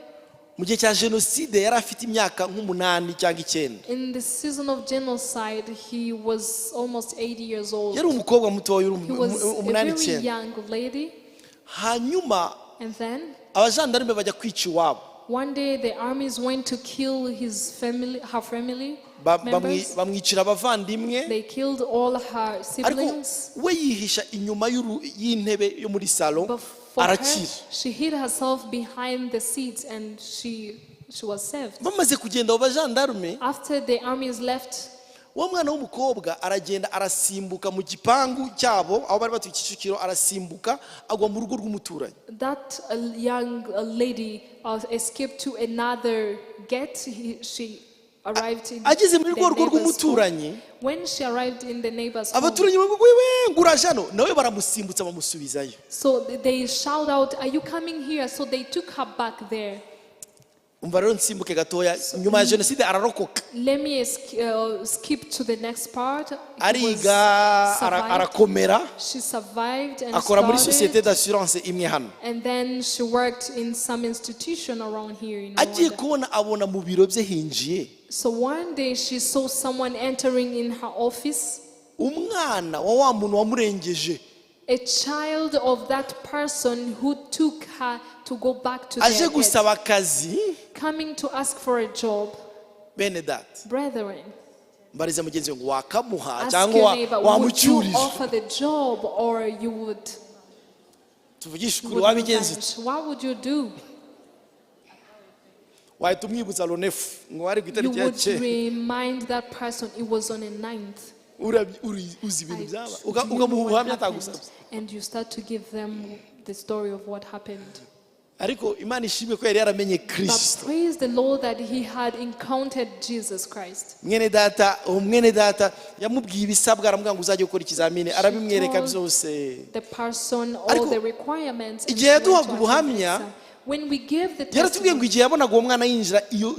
Mu gihe cya jenoside yari afite imyaka nk'umunani cyangwa icyenda. In the season of genocide, he was almost 80 years old. Yari umukobwa mutoya uri He was a umunani, very icyenda. Young lady. Hanyuma And then abajandarume bajya kwica iwabo. One day the armies went to kill his family, her family members. Bamwicira abavandimwe. They killed all her Ariko siblings. we yihisha inyuma y'intebe yo muri salo, But for her, arakira. She hid herself behind the seats and she was saved. Bamaze kugenda abo bajandarume, After the armies left, wa mwana w'umukobwa aragenda arasimbuka mu gipangu cyabo aho bari batuye Kicukiro, arasimbuka agwa mu rugo rw'umuturanyi. That young lady escaped to another gate. She arrived in Ageze muri the rwo rugo neighbor's home. rw'umuturanyi, When she arrived in the neighbor's home, abaturanyi bavuga wewe ngo uraje hano, nawe baramusimbutsa bamusubizayo. So they shout out, "Are you coming here?" So they took her back there. Umva rero nsimbuke gatoya, nyuma ya jenoside ararokoka. Let me skip to the next part. He was Ariga, survived. Arakomera, She survived and akora muri started, sosiyete d'assurance imwe hano. And then she worked in some institution around here in Agiye Rwanda. Kubona abona mu biro bye hinjiye So one day she saw someone entering in her office, umwana wa wa muntu wamurengeje, a child of that person who took her to go back to aje their gate, gusaba akazi. Coming to ask for a job. Bene data, Brethren, mbariza mugenzi we ngo wakamuha ask cyangwa your neighbor, would you wamucyurije? Offer the job or you would, Tuvugishe ukuri, would wabigenza revenge? ute? What would you do? Wahita umwibutsa le 9 ngo wari ku You itariki ya would cyenda. remind that person it was on the 9th. Uzi ibintu byaba Do you know ukamuha what ubuhamya happened? atagusabye. And you start to give them the story of what happened. Ariko Imana ishimwe ko yari yaramenye But Kirisito. praise the Lord that he had encountered Jesus Christ. Mwene data, uwo mwene data yamubwiye ibisabwa, aramubwira ngo uzajye gukora ikizamini, arabimwereka Told byose. the person all Ariko, the requirements, and igihe she went to yaduhaga attend the ubuhamya, exam. When we gave the yaratubwiye ngo testimony, igihe yabonaga uwo mwana yinjira iyo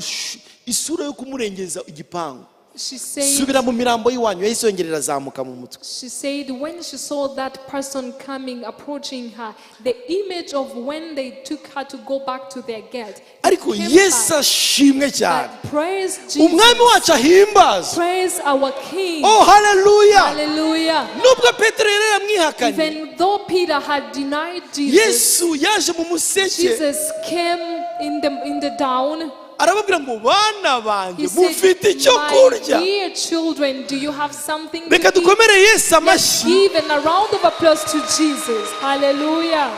isura yo kumurengeza igipangu, she said, subira mu mirambo y'iwanyu, yahise yongera irazamuka mu mutwe. She said when she saw that person coming, approaching her, the image of when they took her to go back to their gate Ariko came Yesu back. ashimwe cyane. But praise Umwami Jesus. wacu ahimbazwe. Praise our King. Oh, haleluya. Hallelujah. Nubwo Petero yari yaramwihakanye, Even though Peter had denied Jesus, Yesu yaje mu museke, Jesus came in the dawn. arababwira ngo bana banjye He said, mufite icyo "My kurya? dear children, do you have something Reka to eat?" dukomere Yesu Let's amashyi. give a round of applause to Jesus. Hallelujah.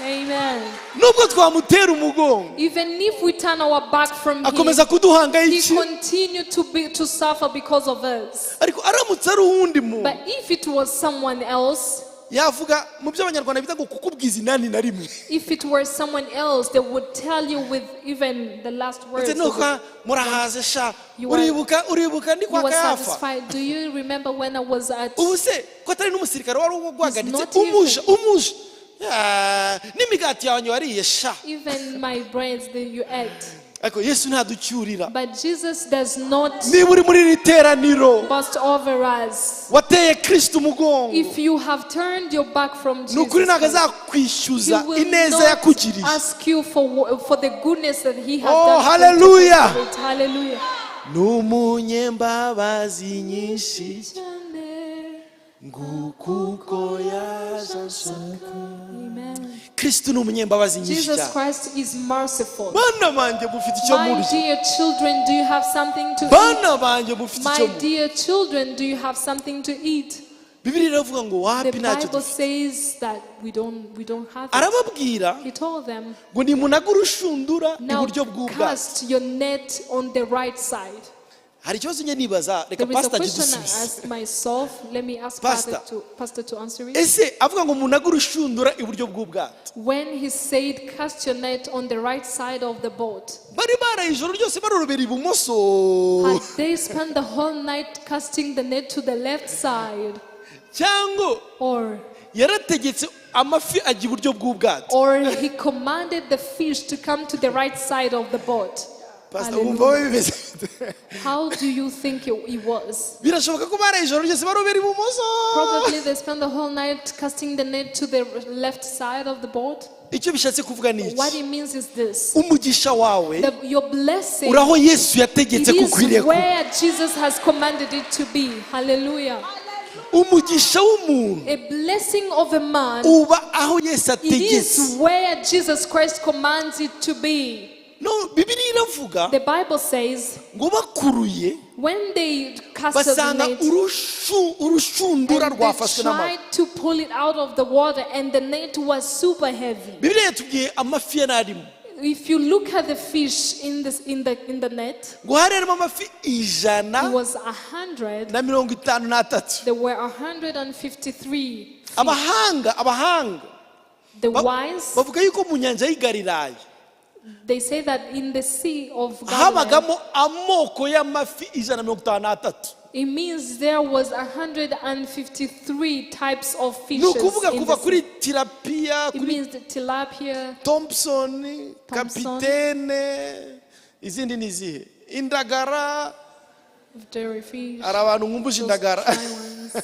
Amen. Nubwo twamutera umugongo, Even if we turn our back from him, akomeza he kuduhangayikira. continued to suffer because of us. Ariko aramutse ari uwundi muntu, But if it was someone else, yavuga mu byo Abanyarwanda bita ngo kukubwiza inani na rimwe. If it were someone else, they would tell you with even the last words. Ndetse They nuko murahaze sha. Uribuka, uribuka ndi You kwa were Kayafa. satisfied. Do you remember when I was at Ubu se ko atari n'umusirikare wari ugwagaritse He's not umuja umuja Ah, n'imigati yanjye wariye sha. Even my breads that you ate? Ariko Yesu ntaducyurira. But Jesus does not Niba uri muri iri teraniro boast over us. wateye Kirisito umugongo, If you have turned your back from ni ukuri Jesus, ntabwo Christ, azakwishyuza He will ineza not yakugiriye. ask you for the goodness that He has Oh, done. hallelujah. Hallelujah. Ni umunyembabazi nyinshi ngukuko yaje anshaka. Amen. Kristo ni umunyembabazi nyinshi Jesus cyane. Christ is merciful. Bana banjye mufite icyo My murya? dear children, do you have something to eat? Bana banjye mufite icyo My murya? dear children, do you have something to eat? Bibiliya iravuga ngo The wapi, ntacyo Bible dufite. says that we don't have it. Arababwira He told them, ngo nimunage urushundura "Now iburyo bw'ubwato. cast your net on the right side." Hari ikibazo njye nibaza, reka There is a pastor question I agisubize. asked myself. Let me ask Pastor. Pastor to answer it. Ese avuga ngo munage urushundura iburyo bw'ubwato, When he said, "Cast your net on the right side of the boat," bari baraye ijoro ryose barorobera ibumoso, had they spent the whole night casting the net to the left side, cyangwa or yarategetse amafi ajya iburyo bw'ubwato? or he commanded the fish to come to the right side of the boat? Pastor, Hallelujah. wumva we bimeze bite? How do you think it was? Birashoboka ko baraye ijoro ryose barobera ibumoso. Probably they spent the whole night casting the net to the left side of the boat. Icyo bishatse kuvuga ni What iki? it means is this: Umugisha wawe that your blessing, uri aho Yesu it yategetse ko is ukwiriye kuba. where Jesus has commanded it to be. Hallelujah. Umugisha w'umuntu A blessing of a man, uba aho Yesu it is ategetse. where Jesus Christ commands it to be. No, Bibiliya iravuga The Bible says ngo bakuruye, when they casted the basanga net, urushundura and they rwafashwe n'amafi. tried to pull it out of the water, and the net was super heavy. Bibiliya yatubwiye amafi yari arimo. If you look at the fish in this in the net, Ngo hari harimo amafi ijana it was 100. na mirongo itanu n'atatu. There were 153 fish. Abahanga The wise, bavuga yuko mu nyanja y'i Galilaya they say that in the Sea of Galilee, habagamo amoko y'amafi 153. it means there was 153 types of Ni fishes ukuvuga in kuva the sea. kuri tilapia, It kuri means the tilapia, Thompson, Thompson. kapitene, izindi ni izihe, indagara. Jellyfish, Hari abantu nkumbuje those indagara. dry ones,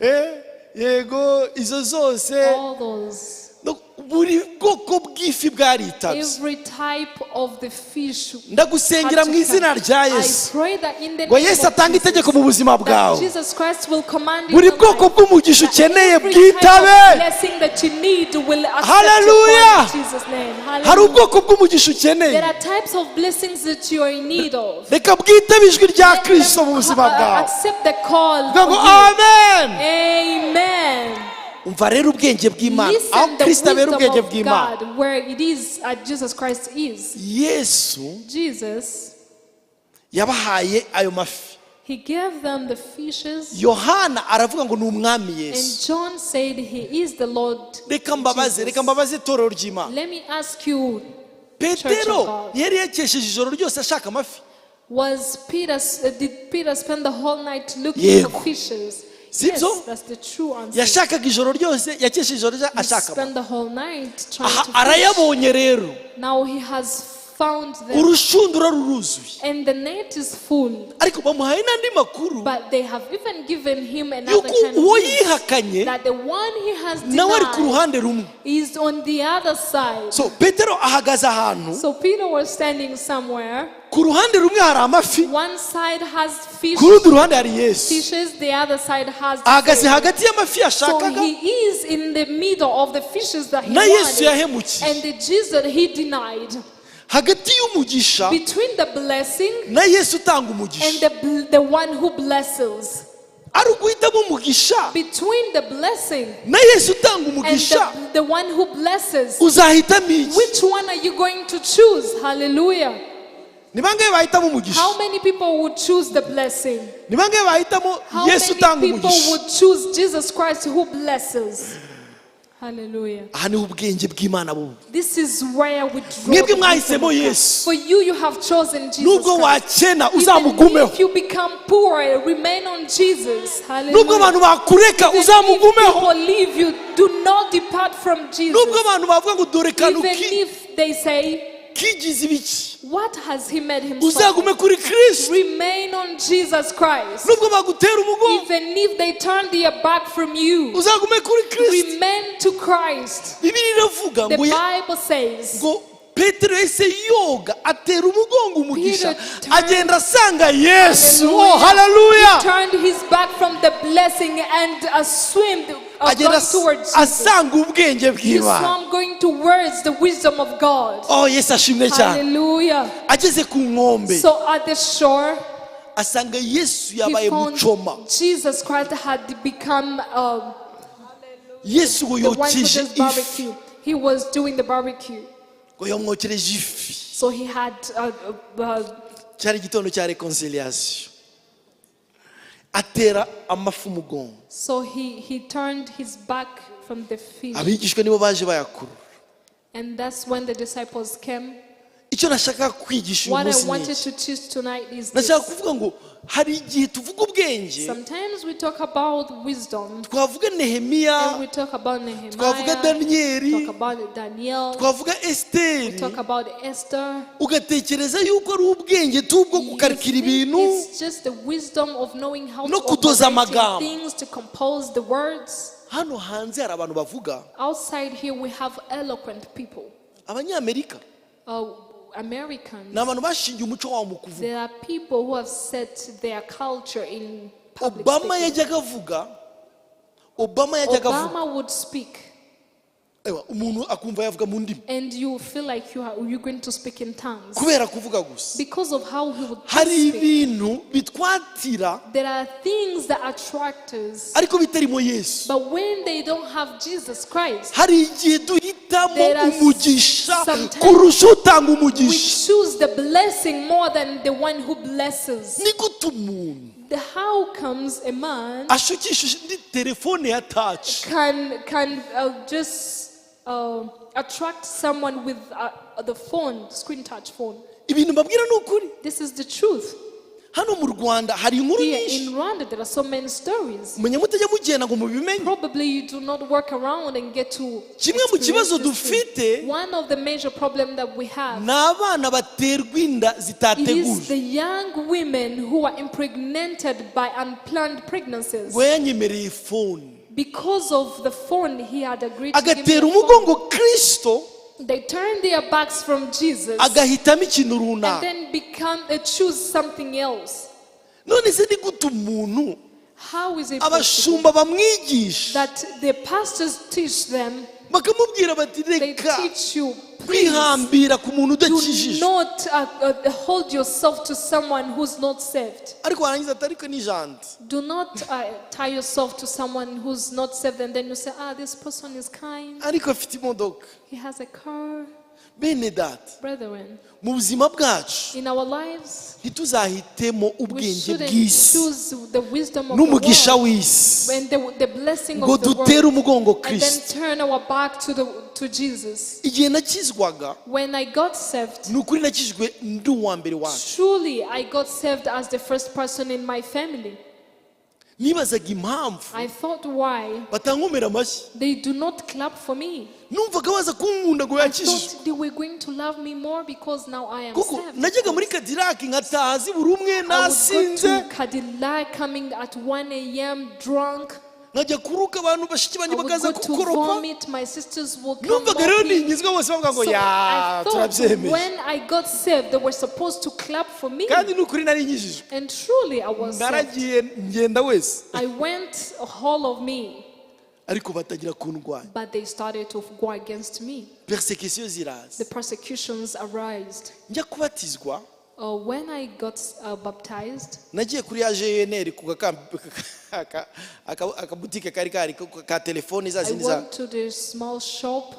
Eh, yego, izo zose. all those. No, buri bwoko bw'ifi bwaritabye. Every type of the fish Ndagusengera had to mu izina come. rya I Yesu pray that in the ngo name Yesu of atange Jesus, itegeko mu buzima that bwawe, Jesus Christ will command in buri your bwoko life, bw'umugisha that ukeneye every type of bwitabe. blessing that you need will accept your Hallelujah. call in Jesus' name. Hari Hallelujah. ubwoko bw'umugisha ukeneye, There are types of blessings that you are in need of. reka bwitabe ijwi rya Let Kristo them mu buzima bwawe. accept the call Vuga for ngo you. amen. Amen. Umva rero ubwenge bw'Imana aho Listen the Kristo abera wisdom ubwenge of bw'Imana. God where it is Jesus Christ is. Yesu Jesus, yabahaye ayo mafi. he gave them the fishes, Yohana aravuga ngo ni umwami Yesu. and John said he is the Lord. Reka mbabaze, reka Jesus. mbabaze itorero ry'Imana. Let me ask you, Church Petero of God. yari yakesheje ijoro ryose ashaka amafi. Was Peter, did Peter spend the whole night looking Yego. for fishes? Sibyo? Yes, that's the true answer. Yashakaga ijoro ryose, yakesheje ijoro ryose He ashaka amafi. spent the whole night trying Aha, to fish. arayabonye rero. Now he has found them, Urushundura ruruzuye. and the net is full. Ariko bamuhaye n'andi makuru But they have even given him another yuko kind of uwo news, yihakanye that the one he has nawe ari ku denied ruhande rumwe. is on the other side. So Petero ahagaze ahantu, So Peter was standing somewhere. ku ruhande rumwe hari amafi, One side has fish, ku rundi ruhande hari Yesu. fishes, the other side has the Ahagaze Savior. hagati y'amafi So yashakaga he is in the middle of the fishes that he na Yesu wanted yahemukiye. and the Jesus he denied. Hagati y'umugisha Between the blessing na Yesu utanga and umugisha. the one who blesses. Ari uguhitamo umugisha Between the blessing na Yesu utanga and umugisha, the one who blesses. uzahitamo iki? Which one are you going to choose? Hallelujah. Ni bangahe bahitamo umugisha? How many people would choose the blessing? Ni bangahe bahitamo How Yesu many utanga people umugisha? would choose Jesus Christ who blesses? Hallelujah. Aha niho ubwenge bw'Imana buba. This is where we draw Mwebwe the mwahisemo wisdom of God. Yesu. For you, you have chosen Jesus Nubwo Christ. wakena Even uzamugumeho. if you become poor, remain on Jesus. Nubwo Hallelujah. abantu bakureka Even if uzamugumeho. people leave you, do not depart from Jesus. Nubwo abantu bavuga ngo dore kantu Even if they say, kigize ibiki, what has he made himself? uzagume kuri Kristo. Remain on Jesus Christ. Nubwo bagutera umugongo Even if they turn their back from you, uzagume kuri Kristo. remain to Christ. Bibiliya iravuga The ngo Bible says, ngo Petero yahise yoga atera umugongo umugisha Peter turned- agenda asanga Yesu. Oh, Hallelujah. hallelujah. He turned his back from the blessing and swam Agenda going towards Jesus. asanga ubwenge He bw'Imana. swam going towards the wisdom of God. Oh, Yesu ashimwe cyane. Hallelujah. Ageze ku nkombe So at the shore, asanga Yesu he yabaye found mucoma. Jesus Christ had become Yesu ngo the one who yokeje does ifi. barbecue. He was doing the barbecue. Ngo yamwokereje ifi. So he had Cyari igitondo cya reconciliation. Atera amafi umugongo. so he turned his back from the fish. Abigishwa nibo baje bayakurura. And that's when the disciples came. Icyo nashaka kwigisha uyu What I munsi ni wanted iki. to teach tonight is this. Nashaka kuvuga ngo hari igihe tuvuga ubwenge, Sometimes we talk about wisdom, twavuga Nehemiya, and we talk about twavuga Nehemiah, Daniyeli, talk about Daniel, twavuga Esiteri, talk about Esther. ugatekereza yuko ari ubwenge tubwo You gukarikira think ibintu it's just the wisdom of knowing how no to kudoza operate in amagambo. things, to compose the words. Hano hanze hari abantu bavuga, Outside here, we have eloquent people, Abanyamerika Americans. ni abantu bashingiye umuco wabo mu kuvuga. There are people who have set their culture in public Obama speaking. yajyaga avuga, Obama yajyaga avuga, Obama would speak, Ewa, umuntu akumva yavuga mu ndimi and you feel like you're going to speak in tongues kubera kuvuga gusa. because of how he would just Hari speak. ibintu bitwatira There are things that attract us, ariko bitarimo Yesu. but when they don't have Jesus Christ, Hari igihe duhitamo There are umugisha sometimes kurusha utanga we umugisha. choose the blessing more than the one who blesses. Ni gute umuntu How comes a man ashukisha indi telefone ya touch can just attract someone with the phone, screen touch phone? Ibintu mbabwira ni ukuri. This is the truth. Hano mu Rwanda hari inkuru Here nyinshi. in Rwanda, there are so many stories. Menya mutajya mugenda ngo mubimenye. Probably you do not work around and get to Kimwe mu experience kibazo this thing. dufite One of the major problems that we have, ni abana baterwa inda it is zitategujwe. the young women who are impregnated by unplanned pregnancies. Ngo yanyemereye phone, Because of the phone he had agreed to give me agatera a phone. umugongo Kristo, They turn their backs from Jesus agahitamo ikintu and runaka. then become choose something else. None se ni gute umuntu How is it possible abashumba bamwigisha that the pastors teach them, Bakamubwira bati They reka teach you, please kwihambira ku muntu do udakijijwe. not hold yourself to someone who's not saved. Ariko warangiza ati ariko ni gentil. Do not tie yourself to someone who's not saved and then you say, ah, this person is kind, Ariko afite imodoka. He has a car. Bene data, Brethren, mu buzima bwacu in our lives, ntituzahitemo we ubwenge shouldn't bw'isi choose the wisdom of the n'umugisha world w'isi and the blessing ngo of the dutere world umugongo and then Kristo. turn our back to Jesus. Igihe nakizwaga, When I got saved, ni ukuri nakijwe ndi uwa mbere wacu. Truly I got saved as the first person in my family. Nibazaga impamvu I thought why batankomera amashyi. They do not clap for me. Numvaga baza kunkunda ngo I yakijijwe. Thought they were going to love me more because now I am Kuko saved. najyaga muri Cadillac nkataha zibura umwe I would go nasinze, to Cadillac coming at 1 a.m. drunk. Nkajya kuruka abantu bashiki I banjye would bakaza go to gukoropa. Vomit. My sisters will come Numvaga rero mopping. ningizwa bose bavuga ngo So ya I thought turabyemeye. when I got saved, they were supposed to clap for me. Kandi ni ukuri nari nkijijwe. And truly, I was saved. Naragiye ngenda wese. I went all of me, Ariko batagira kundwanya. But they started to go against me. Persecution ziraza. The persecutions arised. Njya kubatizwa, When I got baptized, nagiye kuri AGNR ku akabutike kari kari ka telefoni za I zindi za went to the small shop.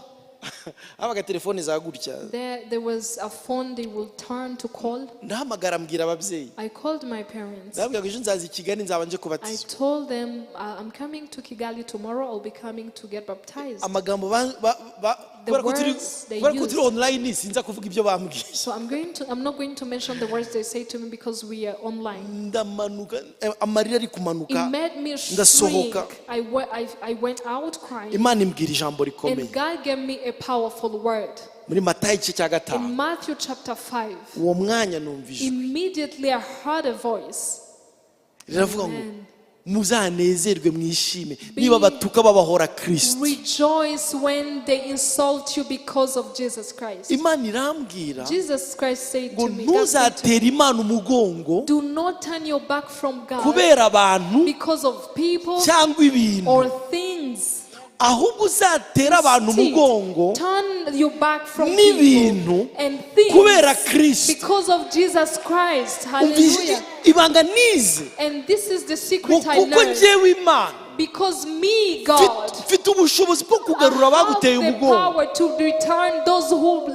Habaga telefoni za gutya. There was a phone they will turn to call. Ndahamagara mbwira ababyeyi. I called my parents. Ndababwira ngo ejo nzaza i Kigali nzaba nje I kubatizwa. Told them, I'm coming to Kigali tomorrow. I'll be coming to get baptized. Amagambo ba The kubera ko turi words they kubera ko turi used. Online sinza kuvuga ibyo bambwiye. So I'm not going to mention the words they say to me because we are online. Ndamanuka amarira ari kumanuka It made me shrink. ndasohoka. I went out crying. Imana imbwira ijambo rikomeye. And God gave me a powerful word. Muri Matayo igice cya In gatanu. Matthew chapter 5, Uwo mwanya numva ijwi immediately I heard a voice. riravuga ngo Amen. Muzanezerwe mwishime niba batuka babahora Kristo. Rejoice when they insult you because of Jesus Christ. Imana irambwira Jesus Christ said ngo to me, God said to me, ntuzatere Imana umugongo do not turn your back from God kubera abantu because of people cyangwa ibintu, or things. Ahubwo uzatera abantu Instead, umugongo turn your back from n'ibintu people and things kubera Kristo. Because of Jesus Christ. Umva Hallelujah. Ibanga nize And this is the ngo secret I kuko learned. njyewe Imana Because me, God, mfite ubushobozi bwo kugarura I have abaguteye the umugongo. Power to return those who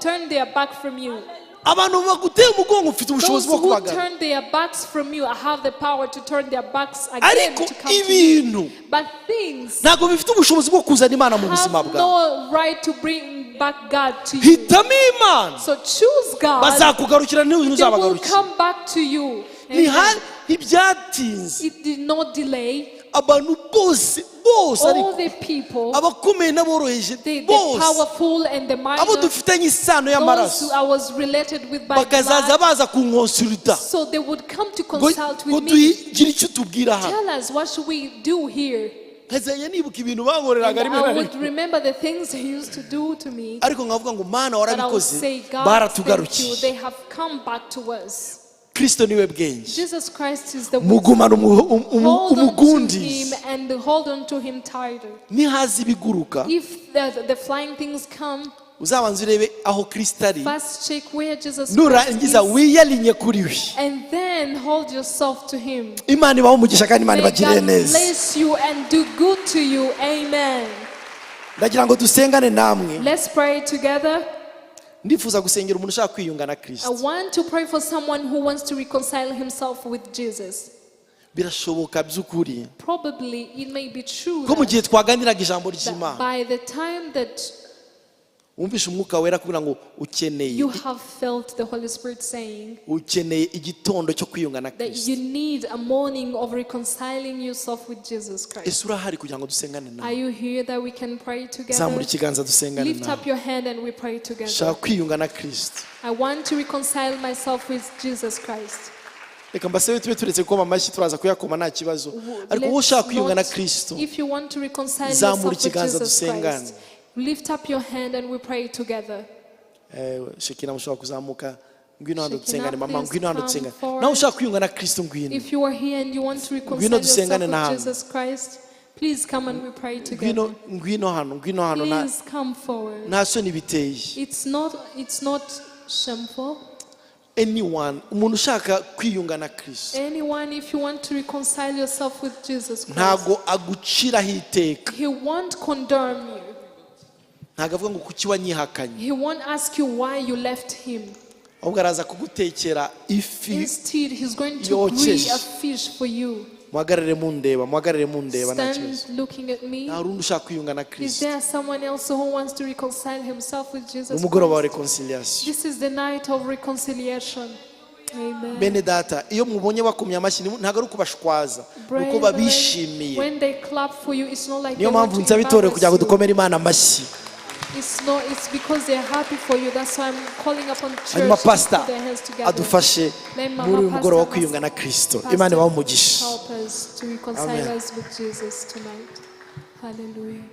turn their back from you. Abantu baguteye umugongo mfite ubushobozi Those bwo who kubagarura. Turn their backs from you, I have the power to turn their backs again Ariko to come to you. ibintu But things ntabwo bifite ubushobozi bwo kuzana Imana mu buzima have bwawe. No right to bring back God to you. Hitamo Imana. So choose God. Bazakugarukira They will ntuzabagarukira. Come back to you. Amen. Ntibyatinze. It did not delay. Abantu bose bose ariko All the people, abakomeye n'aboroheje the bose powerful and the abo minor, dufitanye isano those y'amaraso who I was related with by bakazaza blood, baza kunkonsulita so they would come to ngo consult ngo with me. tugire icyo tubwira hano. Tell us, what should we do here? Nkazajya nibuka ibintu bankoreraga And rimwe na I would rimwe. Remember the things they used to do to me. Ariko nkavuga ngo Mana But I would warabikoze say, God, thank you. baratugarukiye. They have come back to us. Kristo niwe bwenge. Jesus Christ is the wisdom. Mugumana Hold on to him umugundizi. And hold on to him tighter. Nihaza ibiguruka If the flying things come, uzabanza urebe aho Kristo ari. First check where Jesus Christ Nurangiza is, wiyalinye kuri we. And then hold yourself to him. Imana ibahe umugisha kandi Imana May ibagirire God neza. Bless you and do good to you. Amen. Ndagira ngo dusengane namwe. Let's pray together. Ndifuza gusengera umuntu ushaka kwiyunga na I Kristo. Want to pray for someone who wants to reconcile himself with Jesus. Birashoboka by'ukuri Probably it may be true ko mu that, gihe twaganiraga ijambo that ry'Imana by the time that wumvishe umwuka wera kugira ngo ukeneye you have felt the Holy Spirit saying ukeneye igitondo cyo kwiyunga na that Kristo. you need a morning of reconciling yourself with Jesus Christ. Ese urahari kugira ngo dusengane nawe? Are you here that we can pray together? Zamura ikiganza dusengane Lift nawe. up your hand and we pray together. Shaka kwiyunga na Kristo. I want to reconcile myself with Jesus Christ. Reka mbasabe tube turetse gukoma amashyi turaza kuyakoma nta kibazo ariko wowe Let's ushaka kwiyunga na not- Kristo If you want to reconcile zamura yourself with ikiganza Jesus dusengane. Christ, lift up your hand and we pray together. Shekina mushobora kuzamuka ngwino hano Shekina, dusengane mama please ngwino hano come dusengane forward. nawe ushaka kwiyunga na Kristo ngwino. If you are here and you want to reconcile Ngwino yourself dusengane with na hano. Jesus Christ, Please come and we pray Ngwino, together. ngwino hano, ngwino hano, nta Please come forward. nta soni biteye. It's not shameful. Anyone, umuntu ushaka kwiyunga na Kristo, Anyone, if you want to reconcile yourself with Jesus Christ, ntago aguciraho iteka. He won't condemn you. Ntago avuga ngo kuki wanyihakanye. He won't ask you why you left Him. Ahubwo araza kugutekera ifi. Instead, He's going to Yokeje. grill a fish for you. Muhagarare mundeba, muhagarare mundeba, nta kibazo. Stand looking at me. Nta rundi ushaka kwiyunga na Is Kristo? there someone else who wants to reconcile himself with Jesus Umugoroba wa Christ? reconciliation. This is the night of reconciliation. Amen. Bene data, iyo mubonye bakomye amashyi, ntabwo ari ukubashwaza, ni uko Brethren, babishimiye. when they clap for you, it's not like Niyo they want mpamvu to nsaba itorero kugira ngo embarrass you. dukomere Imana amashyi. It's not. It's because they're happy for you. That's why I'm calling upon the church Hanyuma to pasita put their hands together. adufashe Let Mama muri uyu mugoroba wo Pastor kwiyunga na Kristo. Pastor Imana ibahe umugisha. help us to reconcile Amen. us with Jesus tonight. Hallelujah.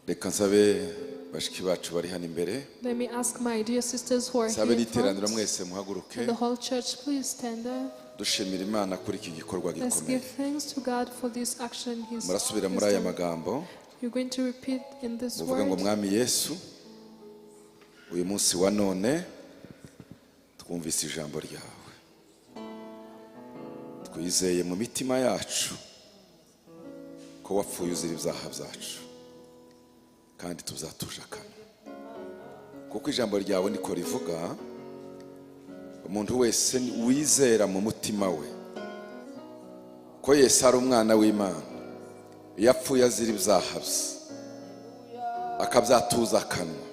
Reka nsabe bashiki bacu bari hano imbere. Let me ask my dear sisters who are Nsabe here in n'iteraniro front, mwese muhaguruke. and the whole church, please stand up. Dushimira Imana kuri iki gikorwa Let's gikomeye. give thanks to God for this action He's, Murasubira he's muri aya done. magambo. You're going to repeat in this Muvuga ngo word. Mwami Yesu, uyu munsi wa none twumvise ijambo ryawe, twizeye mu mitima yacu ko wapfuye uzira ibyaha byacu, kandi tuzatuje akanwa kuko ijambo ryawe niko rivuga. Umuntu wese wizera mu mutima we ko Yesu ari umwana w'Imana, iyo apfuye azira ibyaha bye akabyatuza akanwa,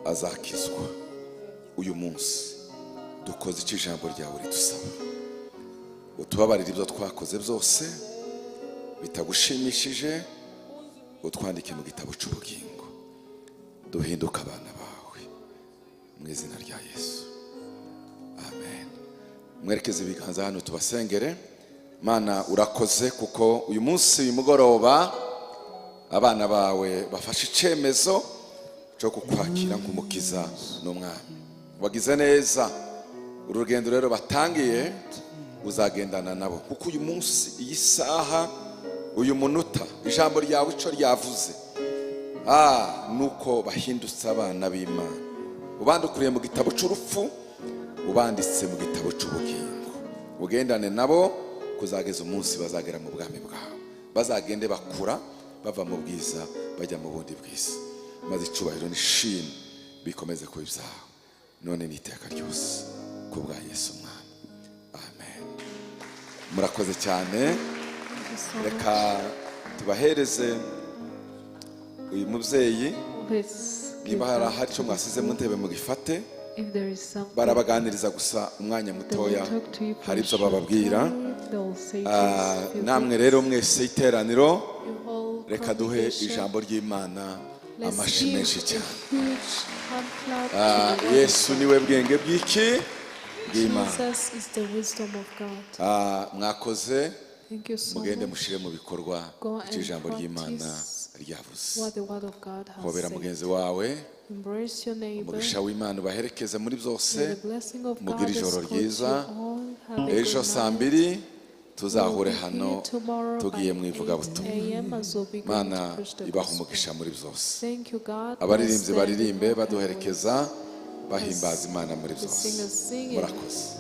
azakizwa. Uyu munsi dukoze icyo ijambo ryawe ridusaba. Utubabarire ibyo twakoze byose bitagushimishije, utwandike mu gitabo cy'ubugingo, duhinduke abana bawe, mu izina rya Yesu, amen. Mwerekeze ibiganza hano tubasengere. Mana, urakoze kuko uyu munsi, uyu mugoroba, abana bawe bafashe icyemezo cyo kukwakira nk'Umukiza n'Umwami. Wagize neza. Uru rugendo rero batangiye, uzagendana nabo, kuko uyu munsi, iyi saha, uyu munota, ijambo ryawe icyo ryavuze nuko bahindutse abana b'Imana. Ubandukuriye mu gitabo cy'urupfu, ubanditse mu gitabo cy'ubugingo. Ugendane nabo kuzageza umunsi bazagera mu bwami bwawe. Bazagende bakura bava mu bwiza bajya mu bundi bwiza, maze icyubahiro n'ishimwe bikomeze kuba ibyawe none n'iteka ryose, ku bwa Yesu Umwami, amen. Murakoze cyane. Thank you so much. Reka tubahereze uyu mubyeyi. Let's give Niba hari back ahari icyo to mwasize mu ntebe, mugifate. If there is something, Barabaganiriza gusa umwanya they mutoya, will talk to you for hari a ibyo short bababwira. time. They will say just a few Namwe things. rero mwese iteraniro, You whole reka duhe congregation, ijambo ry'Imana Let's amashyi give menshi a cyane. huge hand clap to the word of Yesu God. niwe bwenge bw'iki bw'Imana. Jesus is the wisdom of God. Mwakoze. Thank you so Mugende much. mushyire mu bikorwa Go icyo and ijambo ry'Imana practice ryavuze. What the word of God has Hobera said. mugenzi wawe. Embrace your neighbor. Umugisha w'Imana ubaherekeze muri byose. May the blessing of Mugire God ijoro escort you ryiza. all. Have a Ejo good saa night. 2 tuzahure We'll be hano here tomorrow tugiye by mu ivugabutumwa. 8 a.m. as we'll be going Mana to preach the ibaha gospel. umugisha muri byose. Thank you, God. Bless Abaririmbyi them baririmbe in all baduherekeza, bahimbaza Imana muri The byose. singers sing and Murakoze.